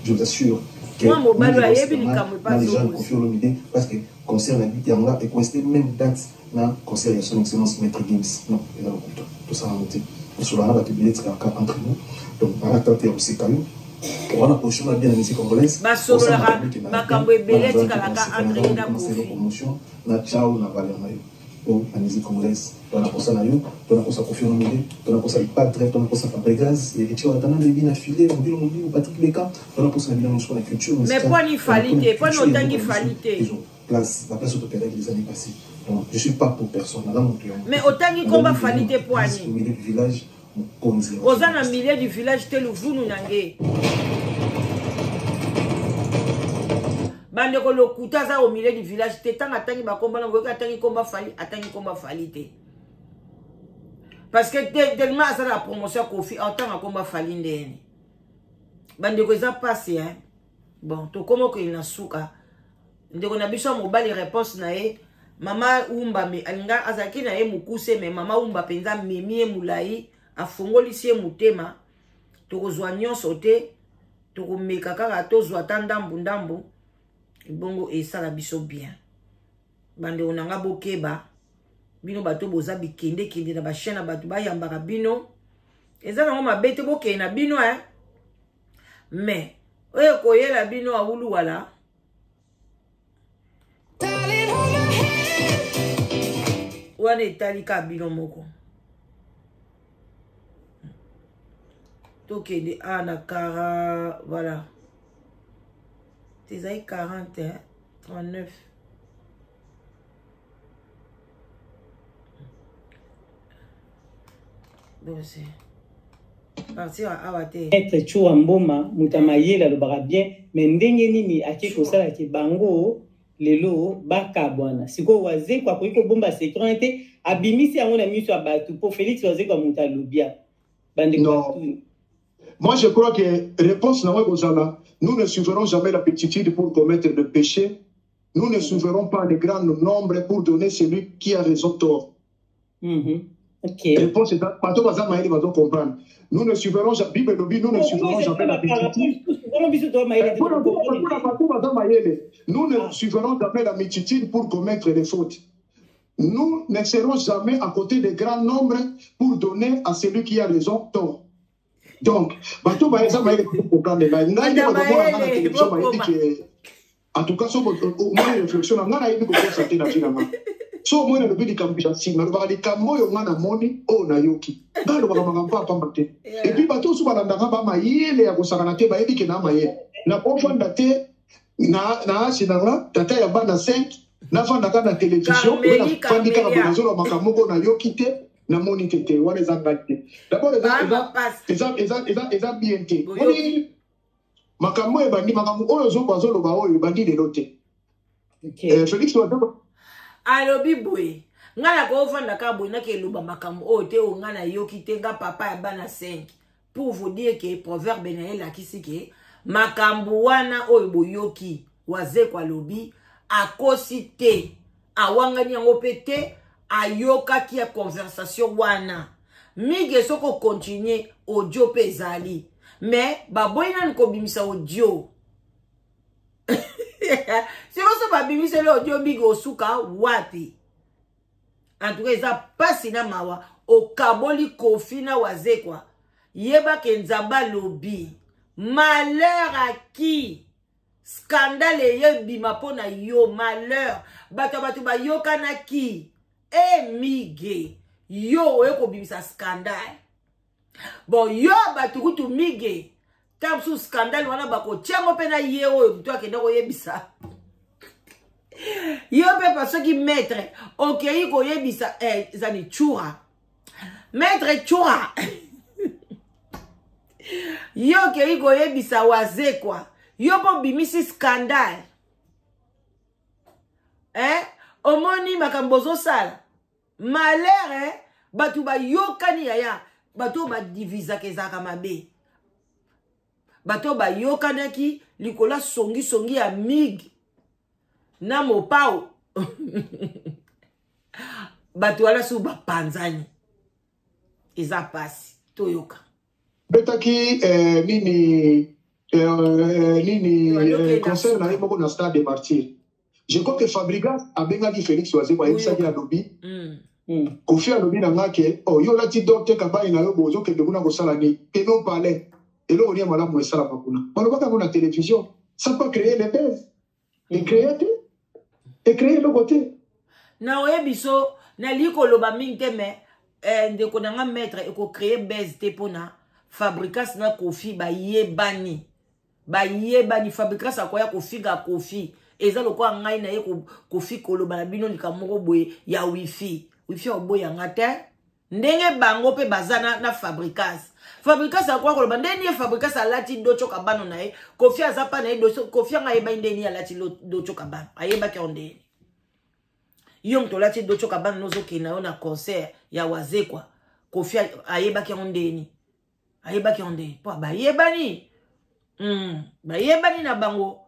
Je vous assure que mwa mobali oyo ayebi likambo epa légende Koffi Olomide, parce que concert na yanga ecoïncide même date na concert ya son excellence Maître Gims. Non, eza lokuta, tosala yango te, tosolola na bato ebele, etikaka entre nous. Donc bana tante ya koseka yo wana position na bien na musique congolaise. Basololaka makambo ebele, etikalaka entre ye na Koffi. Promotion na ciao na valeur na yo po na musique congolaise, to na posa na yo, to na posa Koffi Olomide, to na posa Ipadre, to na posa Fabregas, Héritier Watanabe, Bina Filé, Mobilo Mobilo, Patrick Beka, to na posa na bino nyonso na culture musicale. Mais poni Fally te, poni otangi Fally te. Place, la place autopédale des années passées. Donc, je suis pas pour personne. Madame Moutouyan. Mais otangi komba Fally te poani. Au milieu du village, mokonzi. Oza na milieu du village te luvunu na nge. Bandeko lokuta aza au milieu du village te ntango atangi bakomba na boyoki atangi komba Fally, atangi komba Fally te. Parce que tellement aza na promotion ya Koffi, atanga komba Fally ndeni. Bandeko eza pasi hein. Bon, tokoma okende na suka. Ndeko na biso ya mobali réponse na ye, mama Umba me alinga azalaki na ye mokuse, me mama Umba mpenza amemi ye molai, afongolisi ye motema. Tokozwa nyonso te, tokomeka kaka tozwa ata ndambu ndambu, bongo esala biso bien. Bandeko na nga bokeba, bino bato boza bikendekende na bachaîne na bato bayambaka bino, eza nango mabe te, bokende na bino hein. Mais oyo koyela bino awulu wala wana etali ka bino moko. Tokende a na 40, voilà, tezali 40 hein, 39. Bon, partir awa te. Maître Tshoura Mboma, moto ya mayele, alobaka bien, mais ndenge nini ake kosalaki bango lelo bakabwana? Sikoyo Wazekwa akoki kobomba secret wana te, abimisi yango na miso ya bato mpo Félix Wazekwa moto alobia bandeko batuni. Moi, je crois que réponse na kozala, nous ne suivrons jamais la petititude pour commettre le péché. Nous ne suivrons pas le grand nombre pour donner celui qui a raison tort. Okay. Réponse est bato baza mayele bazo comprendre. Nous ne suivrons jamais, Bible elobi, nous ne suivrons jamais la multitude. Bato baza mayele. Nous ne suivrons jamais la multitude pour commettre les fautes. Nous ne serons jamais à côté des grands nombres pour donner à celui qui a raison tort. Donc, bato baza mayele comprendre ngai. Ngai nde bakomona nga na télévision bayebi ke en tout cas so omoni réflexion na ngai, nayebi kokosa te na vie na ngai. So omoni nalobi likambo ya nsima, nalobaka likambo oyo ngai namoni, oyo nayoki. Ngai alobaka makambo ya pamba te. Et puis bato oyo balandaka ba mayele ya kosakana te, bayebi ke na mayele nakofanda te na asi na nga tata ya bana 5, nafandaka na télévision, nafandi kaka boye, nazoloba makambo moko nayoki te, namoni te. Te, wana eza ngai te. D'abord eza bien te. Moni makambo oyo ebandi, makambo oyo azoloba oyo ebandi lelo te. Félix alobi boye, ngai nakovanda kaka boye, naki eloba makambo oyo te, oyo ngai nayoki te, nga papa ya bana 5. Pour vous dire que proverbe na ye elakisi ke makambo wana oyo boyoki Wazekwa alobi, akosi te, awangani yango mpe te, ayokaki ya conversation wana. Mige soki okontinue audio mpe ezali. Mais baboyi nanu kobimisa audio. Sikoyo so babimiseli audio, Mige osuka wapi? En tout cas eza pasi na mawa. Okaboli Kofi na Wazekwa, yeba ke Nzambe alobi malheur à qui scandale eyebima mpo na yo. Malheur, bato ya bato bayokanaki. E Mige, yo oye kobimisa scandale. Bon, yo bato kutu, Mige, ta mosusu scandale wana bakotiango mpe na ye oyo moto akende koyebisa yo mpe, pa soki maître okei koyebisa, ezali Tshura, maître Tshura, yo okei koyebisa Wazekwa, yo mpo obimisi scandale, eh? Omoni makambo ozosala, malheur, eh? Bato bayokani, yaya. Bato oyo badivisaka ezalaka mabe. Bato oyo bayokanaki likolo ya songisongi ya Mig na Mopao, bato wana soki bapanzani, eza pasi. Toyoka. Betaki nini, nini, concert na ye moko na Stade de Martyr. Je crois que Fabrigas abengaki Félix Wazekwa, ayebisaki, alobi, Kofi alobi na nga ke, oh, yo olati dor te, kabai na yo, bo ozokende kuna kosala nini? Kende palais, eloko nini ya malamu esalama kuna? Balobaka yango na télévision. Ça peut créer le buzz, ecréer te, ecréer eloko te. Na oyebi so nalingi koloba mingi te, mais ndeko na nga maître, ekocréer buzz te mpona Fabricas na Kofi bayebani, bayebani. Fabricas akoya kofinga Kofi, eza lokola ngai na ye Kofi koloba na bino likambo moko boye ya wifi. Wifi oboyanga te ndenge bango mpe baza na Fabricas. Fabricas akoya koloba ndeni ye Fabricas alati Docho Kabano na ye, Kofi aza mpa na ye. Kofi anga ayebaki ndeni alati Docho Kabano, ayebaki yango ndeni. Yo moto olati Docho Kabano, nozokende na yo na concert ya Wazekwa, Kofi ayebaki yango ndeni, ayebaki yango ndeni, mpo bayebani, bayebani na bango.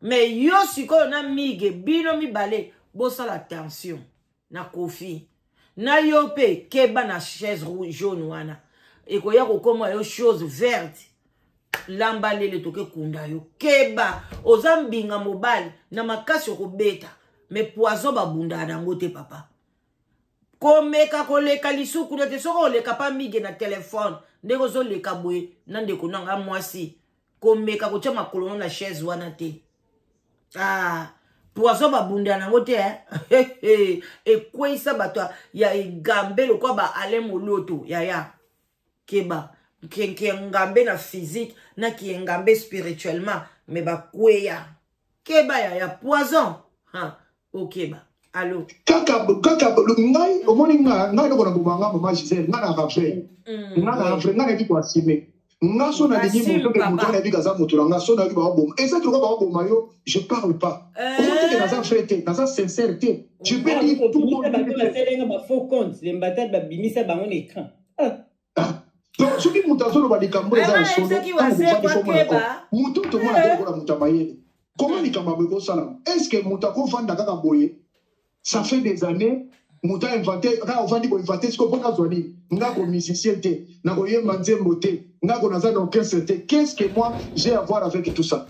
Mais yo sikoyo na Mige, bino mibale bosala attention na Kofi na yo mpe. Keba na chaise jaune wana, ekoya kokóma yo chose verte. Lamba lele, toke kunda yo. Keba, oza mbinga mobali na makasi, okobeta. Mais poison babundaka nango te, papa. Komeka koleka lisusu kuna te. Soki oleka pa Mige na telefone ndenge ozoleka boye na ndeko na nga mwasi, komeka kotia makolo no na chaise wana te. Ah, poison babundela nango te, eh? Ekweyisa bato ya egambe lokwa ba Alain Moloto. Yaya, keba. Ngambe na physique na kiengambe spirituellement, mais bakweya. Keba, yaya, poison, ha, okeba. Allo. Kaka kaka ngai, omoni nga, ngai eloko na boma nga, mama Gisele, nga na vrai, nga na vrai, nga nayebi koassumer. Nga so nalingi moto ke moto wana, yebi kaza moto na nga. So nayoki baoboma, eza toloka baoboma yo, je parle pas. Omoni teke naza vrai te, naza sincère te, je peux dire tout mon bato basalenga ba faux compte, lembatade, babimisa bango na écran. Donc soki moto azoloba likambo eza ya solo, moto tomona te lokola moto ya mayele. Comment likambo ya boye ekosalama? Est ce que moto akovanda kaka boye, ça fait des années, moto ainvente kaka, ovandi koinvente siko mpo nazwa nini? Nga ko musicien te, nakoyemba nzembo te, nga ko naza na orchestre te. Qu'est ce que moi j'ai à voir avec tout ça,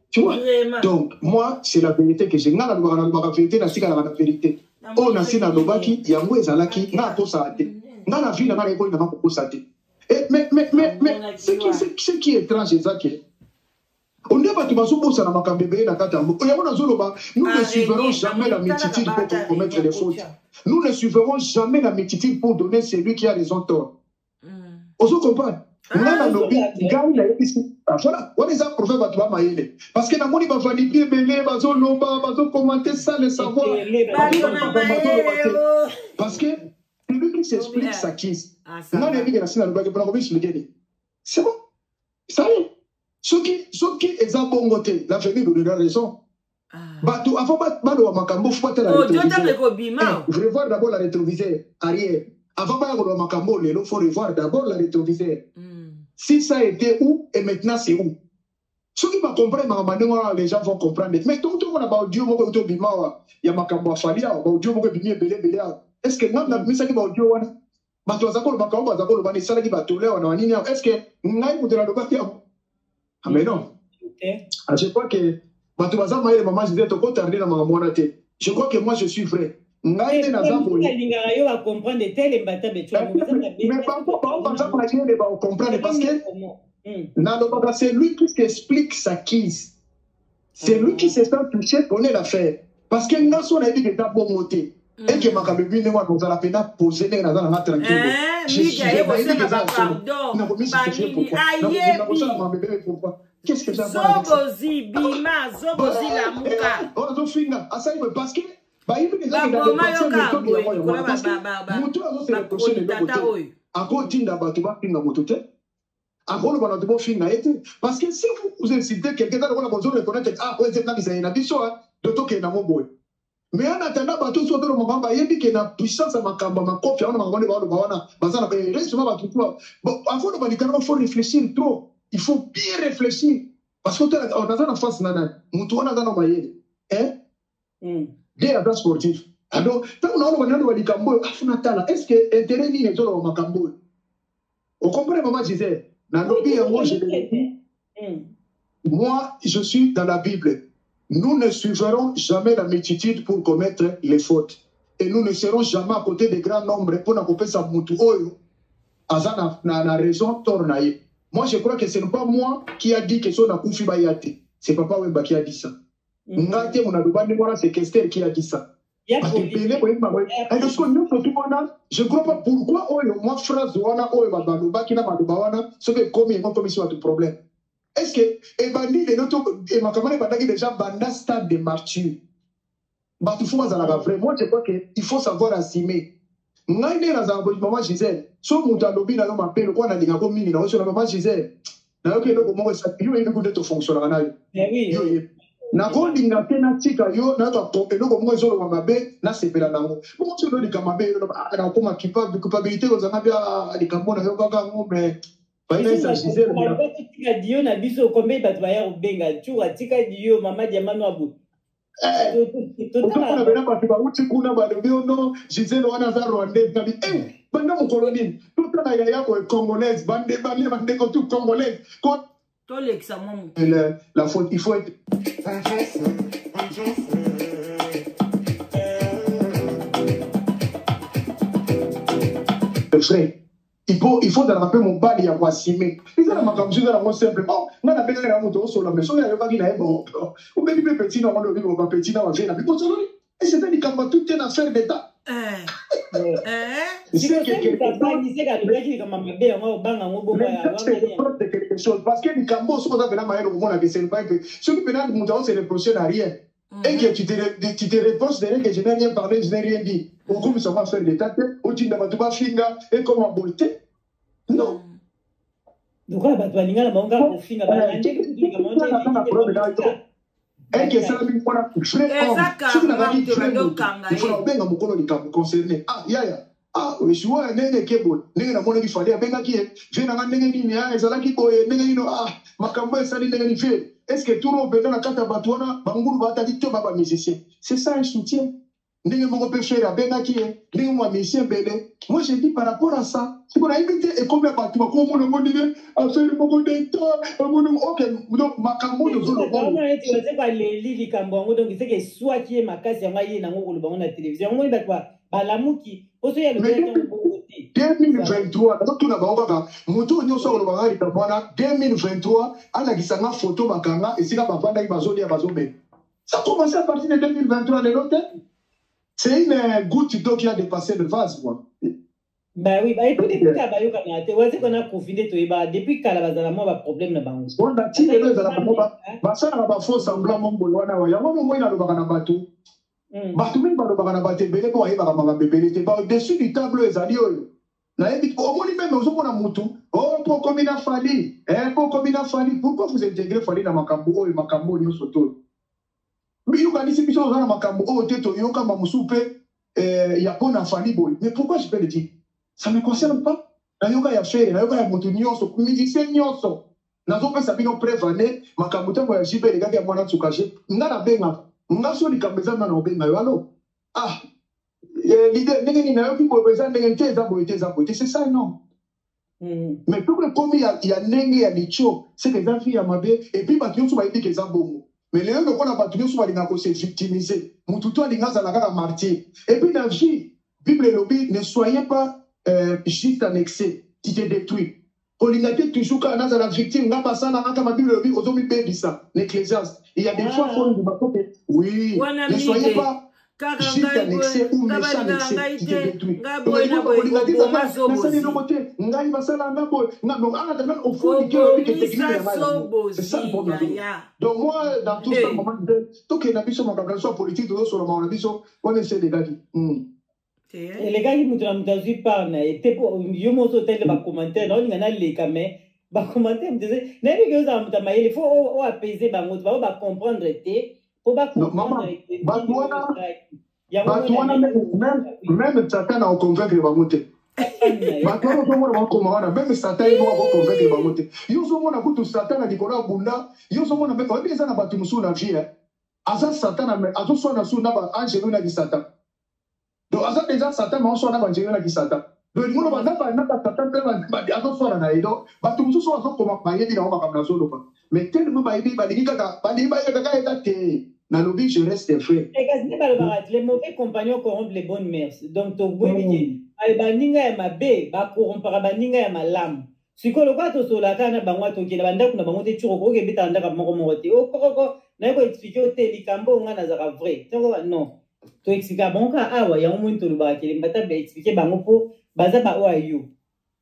tu vois? Vraiment. Donc moi, c'est la vérité que j'ai. Nga nalobaka, nalobaka vérité, nasikalaka na vérité oyo nasi nalobaki. Yango ezalaki nga akosala te. Nga na vie na nga nayekoli nanga kokosa te. Mais ce qui est étrange eza ke onde bato bazobosana makambo ebele na kati yango. Yango nazoloba, nous ne suivrons jamais la multitude pour commettre les fautes. Nous ne suivrons jamais la multitude pour donner celui qui a raison tort. Ozo comprendre? Nga nalobi, ngai nayebisi, voilà, wana eza proverbe. Bato bamayele, parce que namoni bavandi ebele bazoloba, bazocommenter sans le savoir, parce que celui qui s'explique s'accuse. Nga nayebi ke nasi nalobaki mpona komiexpliquer nini. C'est bon, ça y est. Soki eza bongo te, l'avenir nous donnera raison. Bato avant baloba makambo, faut batala rétroviseur, revoir d'abord la rétroviseur arrière avant baya koloba makambo. Lelo faut revoir d'abord la rétroviseur, si ça a été où et maintenant c'est où. Soki bacomprendre makambo ndenge wana, les gens vont comprendre. Mais tokomona baaudio moko euti obima awa ya makambo ya Fally awa, baaudio moko ebimi ebele ebele awa. Est ce que nga nabimisaki baaudio wana? Bato baza koloba makambo baza koloba na esalaki batole awa na banini awa. Est ce que ngai moto nalobaki yango? Ah mais non. Ah, je crois que bato baza mayele, mama Gisele, tokotarde na makambo wana te. Je crois que moi je suis vrai. Ngai nde naza boye. Alingaka yo bacomprendre te lembata Mais bango bango baza mayele, bacomprendre, parce que nalobaka, c'est lui qui s'explique sa crise. C'est lui qui se sent touché, connaît l'affaire. Parce que nga so nayebi ke eza bongo te. Eke makambo ebi ndenge wana ozala mpena pose ndenge naza nanga tranquille. Migi aye kosenga bapardon banini, ayebi. Qu'est-ce que j'ai à voir avec ça? Zobozi bima, zobozi lamuka. Ozofinga asali boye parce que bayebi deja Baboma yoka boye likolo moto azose reproche eloko tata te. Oyo Akotinda bato bafinga moto te, akoloba na bato bofinga ye te, parce que si vous vous insultez quelqu'un, eza lokola bozo reconnaître: ah, oyo eza nangisa ye na biso do tokende nango boye. Mais en attendant, bato so tolo makambo bayebi ke na puissance ya makambo ya makofi wana, makambo nde baoloba wana, baza na restement bato tu. Bon, avant loba likambo, faut réfléchir trop, il faut bien réfléchir, parce que otala, oh, naza na face na nani, motu wana aza na mayele, hein? De aza sportif. Alors ntango naoloba, naloba likambo oyo, afuna tala est ce que intérêt nini ezoloba makambo oyo. Ocomprendre, mama Gisele, nalobi yango, je le dis, moi je suis dans la Bible: nous ne suivrons jamais la multitude pour commettre les fautes et nous ne serons jamais à côté des grands nombres mpona kopesa mutu oyo aza na raison tort na ye. Moi je crois que ce n'est pas moi qui a dit que so nakufi baya te, c'est Papa Wemba qui a dit ça. Nga te mona loba ndenge wana, c'est Kester qui a dit ça. Bato ebele boyeba boye soki nyonso tu wana. Je crois pas pourquoi oyo mwa phrase wana oyo bato balobaki na maloba wana, soki ekomi yango ekomisi bato problème. Est ce que ebandi lelo to makambo wana ebandaki déjà banda stade de martyr? Bato fo bazalaka vrai. Moi je crois que il faut savoir assumer. Ngai nde nazala boye, mama Gisele, so moto alobi na yo mabe, lokola nalingako mingi na oso na mama Gisele, nayoki eloko moko esali yo, oyebi nde tofonctionnaka na yo. Yo oyebi nakolinga te natika yo, nayoka eloko moko ezoloba mabe, nasepela nango bongo. Soki olika mabe, nakokoma culpabilité, kozanga bia likambo na yo kaka yango, mais bayebisa Gisele. Tika dio na biso, kombe bato baya kobenga tura, tika dio mama diamano abu. Ozomona pena bato bauti kuna, balobi ono Gisele wana aza rwandais. Nabi banda mokolo nini totala yaya boye congolaise, bande bande bandeko tu congolaise. Tolekisa mwa motu. La faute, il faut être vrai, il faut ozalaka mpe mobali ya koassumer. Eza na makambo mosusu, eza nango simple. Bon, nga nabengaki na moto osola, mais soki ayokaki na ye, bon, obengi mpe petit nango, lobi bapeti na bave na biso osololi. Eza likambo tout te na affaire d'état. Alobaki likambo mabe yango, obanga yango bongo. Quelque chose, parce que likambo soki oza mpena mayele, komona ke c'est pas soki mpena moto ao se reproche na rien et que tu te reproches de rien, que je n'ai rien parlé, je n'ai rien dit, okomisa ngo affaire d'état te, otinda bato bafinga, ekoma boye te, non. Lokola bato balinga na bango kaka kofinga. Eke esalami mpona vrai homme. Soki nazalaki vrai moto, ifona kobenga mokolo likambo concerné: ah yaya, ah esuwa ndenge eke boye, ndenge namonaki Fally abengaki ye vie nanga ndenge nini, ezalaki boye ndenge nini, ah makambo esali ndenge nini vie, est ce que turo mpenza na kati ya bato wana bangulu baataki to ba bamusicien? C'est ça un soutien. Ndenge moko mpe Ferre abengaki ye, ndenge moko bamusicien ebele. Moi je dis par rapport à ça, siko nayebi te ekomi ya bato bakomona ngo ndenge affaire moko d'état amoni. Ok, donc makambo oyo ozoloba Neti baleli likambo yango, donc seke eswaki ye makasi, yango aye nango koloba ngo na télévision. Yango moni bato balamuki poso ya lobi 2023. Nazotuna bango kaka, moto oyo nyonso akolobaka likambo wana 2023, alakisanga foto bakanga esika bavandaki, bazolia, bazomela. Ça commencé à partir de 2023, lelo te. C'est une goutte d'eau qui a dépassé le vase, quoi. Bah oui, bah écoute, écoute, bayokana te. Wazi kona Kofi nde toyeba depuis kala bazala mwa baproblème na bango. Wana ti lelo ezalaka mo basalaka bafaux semblant mo boye wana. Wa yango mo moi nalobaka na bato, bato mingi balobaka na bato ebele mpo bayebaka makambo ebele te. Ba-dessus du tableau ezali oyo nayebi. Omoni, même ozomona mutu o mpo okomi na Fally, mpo okomi na Fally. Pourquoi vous intégrez Fally na makambo oyo, makambo oyo nyonso to yokanisi biso toza na makambo oyo te? Toyokama mosusu mpe ya mpo na Fally boye, mais pourquoi? Je peux le dire, ça me concerne pas. Nayoka ya Ferre, nayoka ya moto nyonso, musicien nyonso. Nazopesa bino preuve ane makambo ntango ya jipe elekaki ya mwana nsuka. Je nga nabengaka nga so likambo eza nga na obenga yo: alo, ah. Leader ndenge nini nayoki boye eza ndenge te, eza boye te, eza boye te, c'est ça non? Mais soki ekomi ya ndenge ya litio, c'est que eza vie ya mabe. Et puis bato nyonso bayebi ke eza bongo, mais lelo lokola bato nyonso balingaka kose victimiser, mutu to alinga azala kaka martyr. Et puis na vie, Bible elobi: ne soyez pas juste en excès, tu te détruis. Kolinga te toujours kaka nazala victime, nga basala nga kama. Bible elobi ozomibebisa na Ecclésiaste. Il y a des fois faut ndima po ke oui, ne soyez pas kaka juste en excès ou nga méchant en balingaka excès, ngai tu te te, détruis. nga Donc boye na elingi boye, kolinga te oboma nasali zobozi. eloko te, ngai basala nga boye, nga donc en attendant ofundiki oyebi ke technique Obomisa ya ngai yango, c'est ça le zobozi problème. yaya. Donc moi, dans tout ça, Hey. maman, tokende na biso makambo na biso ya politique, tozosola makambo na biso wana, ese elekaki. Te. Elekaki, moto na moto azwi part na ye te, mpo yo moko otali bacommentaire na olinga naleka, mais bacommentaire moto nayebi ke ozala moto ya mayele, faut oapese bango te, bango bacomprendre te, mpo Non, mama, bacomprendre bato wana yango. Bato wana, même Satan na oconvaincre bango te. Bato wana ozomona bakoma wana, même Satan ye moko akoconvaincre bango te. Yo ozomona kutu Satan na likolo ya bunda, yo ozomona oyebi eza na bato mosusu na vie, eh. Aza Satan na azoswana su na baangelo naki Satan. Donc aza déjà Satan, ma oswana na baangelo naki Satan. Donc elingi oloba na basatan mpe azoswana na ye. Donc bato mosusu oyo azokoma bayebi nango makambo nazoloba, mais tellement bayebi, balingi kaka, balingi bayeba kaka eza te. Nalobi, je reste vrai. Kasi nde balobaka: les mauvais compagnons corrompent les bonnes mœurs. Donc toboyebi ke baninga ya mabe bakorrompaka baninga ya malamu. Sikoyo lokola tosolaka na bango, tokenda bandako na bango te, turo koki ebetaka ndako moko moko te, okokoko naye koexpliquer yo te likambo oyo. Ngai nazalaka vrai toko non, toexplika bango kaka awa. Yango moni tolobaka kelemba ta baexpliquer bango, mpo baza baoyo ya yo,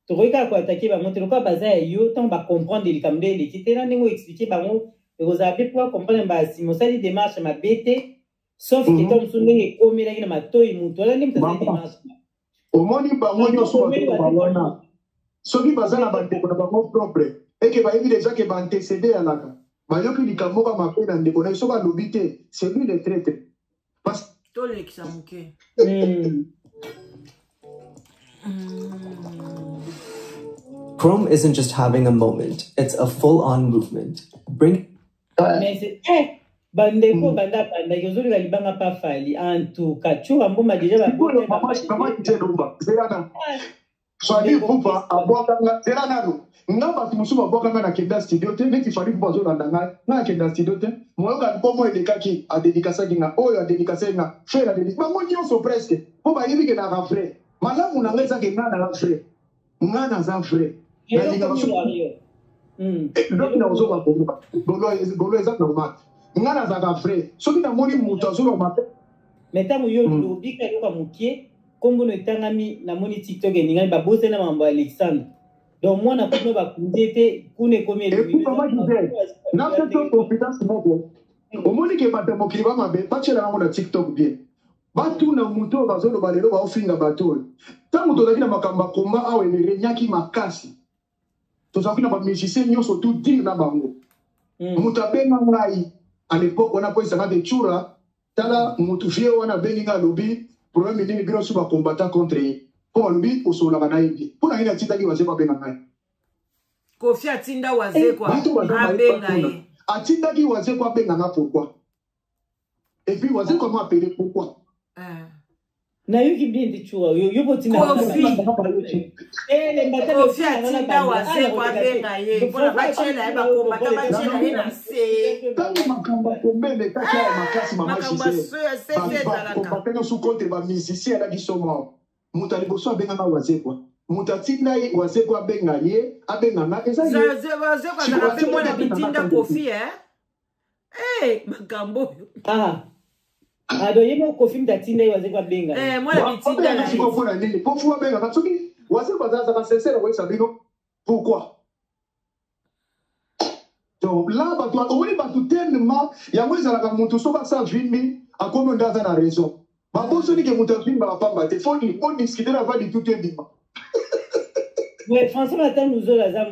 tokoki kaka koattaquer bango te lokola baza ya yo. Ntango bacomprendre likambo nde eleki te na ndenge oexpliquer bango, ekozala mpe mpo bacomprendre basima osali démarche mabe te, sauf ke ntango mosusu ndenge ekomelaki na matoi moto wana nde moto asali démarche. Omoni, bango nyonso bazoloba wana, soki baza na bandeko na bango propre eke bayebi déjà ke baantécédé yalaka, bayoki likambo moko mabe na ndeko na ye, soki alobi te, c'est lui le traître, parce Tolekisa moke. Chrome isn't just having a moment, it's a full on movement. Bring Mais c'est bandeko banda bandaki ozoluka libanga pa Fally. En tout cas, Tshoura Mboma déjà. Sikoyo mama Jelomba, zela. Fally Ipupa abwakanga, zela nano. Nga bato mosusu babwakanga, nakenda studio te. Neti Fally Ipupa azolanda ngai, nga nakenda studio te. Moyoka nkombo elekaki, adédicacaki nga, oyo adédicacaki nga Ferre, adédic bango nyonso presque, mpo bayebi ke naka vrai. Malamu na ngai ezake nga naza vrai, nga naza vrai, nalingaka lobi na ozoka golo, eza normal. Nga nazalaka vrai, soki namoni moto azoloba mabe. Mais ntango yo lobika yoka mokie, nkombono etangami, namoni TikTok eningani, babosani na makambo ya Alexandre. Donc mwana kuna bakundi ye te, kuna ekomi. Mama Gisele, napesa confidence moko. Omoni ke bato ya mokili bamabe, batiela yango na TikTok bien, batuna moto oyo bazoloba lelo, baofinga bato oyo. Ntango tozalaki na makambo ya komba awa, erenyaki makasi, tozalaki na bamusicien nyonso, tout dire na bango. Moto abenga ngai à l'époque wana mpo esanga te Tshoura, tala motu vie wana abengi ngai, alobi: problème nini bino so bakombata contre ye? Mpo balobi osololaka na ye bien. Mpo na nini atindaki Wazekwa abenga ngai? Kofi atinda Wazekwa Bato baza abenga ye. Atindaki Wazekwa abenga nga, pourquoi? Et puis Wazekwa m'a appelé, pourquoi? Nayoki bien te, Tshoura, yo botinda. Kofi, Kofi atinda Wazekwa abenga ye mpona batiela ye, bakombata batiela ye na se. Ntango makambo akombe elekaki awa makasi, mama Makambo ya sese ezalaka. Bakombata nyonso contre bamusicien alaki somo. Moto ya liboso abenganga Wazekwa, moto atinda ye Wazekwa abenga ye, abenga nga, eza ye. Wazekwa azalaka mpe mwana bitinda Kofi, e makambo oyo. Ah. Ah, donc ye moko Kofi mutu atinda ye Wazekwa abenga ye. Mwana bitinda na ye. Sikoyo mpona nini po fu abengaka? Soki Wazekwa azalaka sincère, akoyebisa bino pourquoi. Donc là bato omoni bato tellement yango ezalaka, motu soki asa vimbi, akomi nde aza na raison. Babosoni ke moto avimbaka pamba te, faut odiscuter na vadi tutu ebima. Ouais, François Martin Luzolo aza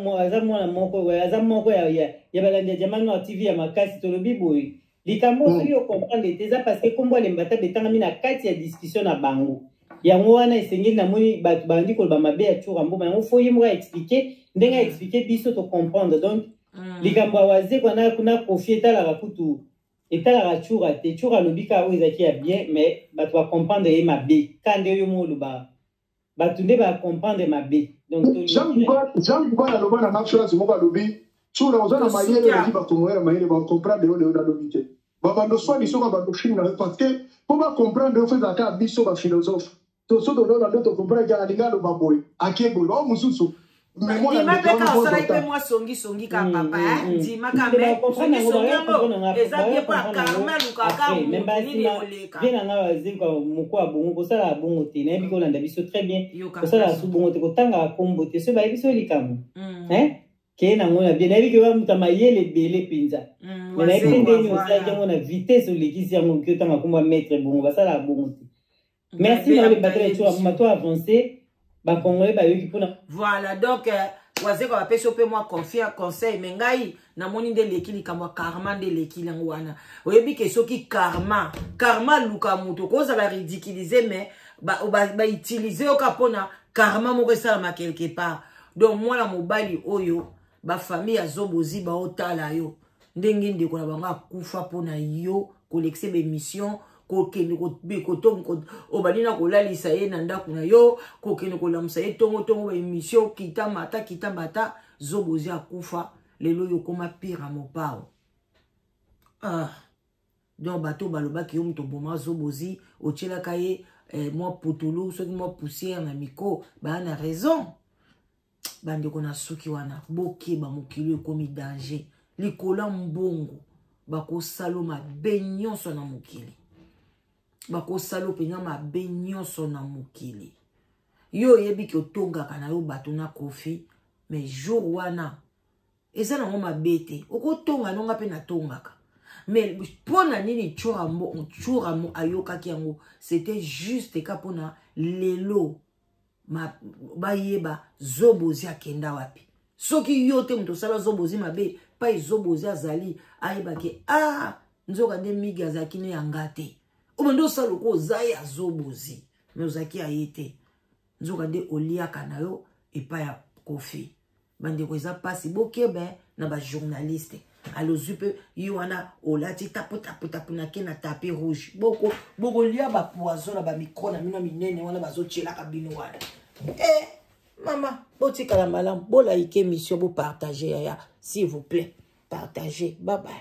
mwana moko, ouais, aza moko ya balandi ya Diamant Noir TV ya makasi. Tolobi boye, likambo soki ocomprendre te, eza parce que kombo alemba ta betangami na kati ya discussion na bango. Yango wana esengeli, namoni bato bandi koloba mabe ya Tshoura Mboma, yango faut ye moko aexpliquer ndenge aexpliquer biso tocomprendre. Donc likambo ya Wazekwa na Kofi etalaka kutu. Etalaka Tshoura te. Tshoura alobi kaka oyo ezalaki ya bien mais bato ba comprendre ye mabe. Kaka nde yo moko olobaka. Bato nde ba comprendre mabe. Donc Jean Goubal, Jean Goubal aloba na nga phrase moko alobi Tshoura oza na mayele oleki ba Congolais na mayele ba comprendre yo lelo nalobi te. Ba bando swani soka bando finga yo parce que po ba comprendre yo faut ezala kaka biso ba philosophe. Toso tolona nde to comprendre que alingi aloba boye ake boye bao mosusu ndima mpe kaka osalaki mpe mwa songisongi ka papa ndima ka me songisongi yango eza bien mpo akarme alukaka motu nini ekoleka vie na ngai bazekwa moko ya bongo kosalaka bongo te nayebi kolanda biso très bien kosalaka su bongo te kotangaka kombo te soki bayebi so likambo keye nango na bien nayebi ke oya moto ya mayele ebele mpenza me nayebi te ndenge osalaki yango na vitesse olekisi yango oki otanga kombo ya maître bongo basalaka bongo te Merci na le battle tu as to avancer ba congolais ba yoki pona. Voilà donc euh, wazeko bapesi yo mpe mwa confia conseil me ngai namoni nde eleki likambo ya karma nde eleki yango wana oyebi ke soki karma karma aluka moto okozala ridiculise mais bautilize ba, ba yo kaka mpona karma moko esalama quelque part donc mwana mobali oyo bafamille ya zobozi baotala yo ndenge ndeko na bango akufa mpo na yo kolekisa baemission kokende obandi na kolalisa ye na ndako na yo kokende kolamusa ye ntongo ntongo baemission kita mata kita mata zobozi akufa lelo oyo okoma pire ya mopao ah. Donc bato balobaki yo moto oboma zobozi otielaka ye eh, mwa putulu soki mwa poussière na micro baya na raison. Bandeko na suki wana bokeba, mokili ekomi danger likolo ya mbongo bakosalo mabe nyonso na mokili, bakosalo mpenza mabe nyonso na mokili. Yo oyebi ke otongaka na yo bato na Kofi, mais jour wana eza nango mabe te, okotonga nonga mpe natongaka mais mpo na nini Tshoura ayokaki yango? C'était juste ka mpona lelo bayeba zobozi akenda wapi. Soki yo te moto osala zobozi mabe, pai zobozi azali ayebake ah nzoka nde migi azalaki ne yanga te, obandi osala lokola oza ya zobozi me ozalaki aye te, nzoka nde oliaka na yo epai ya Kofi. Bandeko eza mpasi, bokeba na bajournaliste alozwi mpe ye wana olati taputaputapu na ke na tapi rouge, bokolia bapoison na bamikro na bino minene wana bazotielaka bino wana. E mama, botikala malamu, bolaike émission, bopartage yaya, s'il vous plaît, partagez. Bye bye.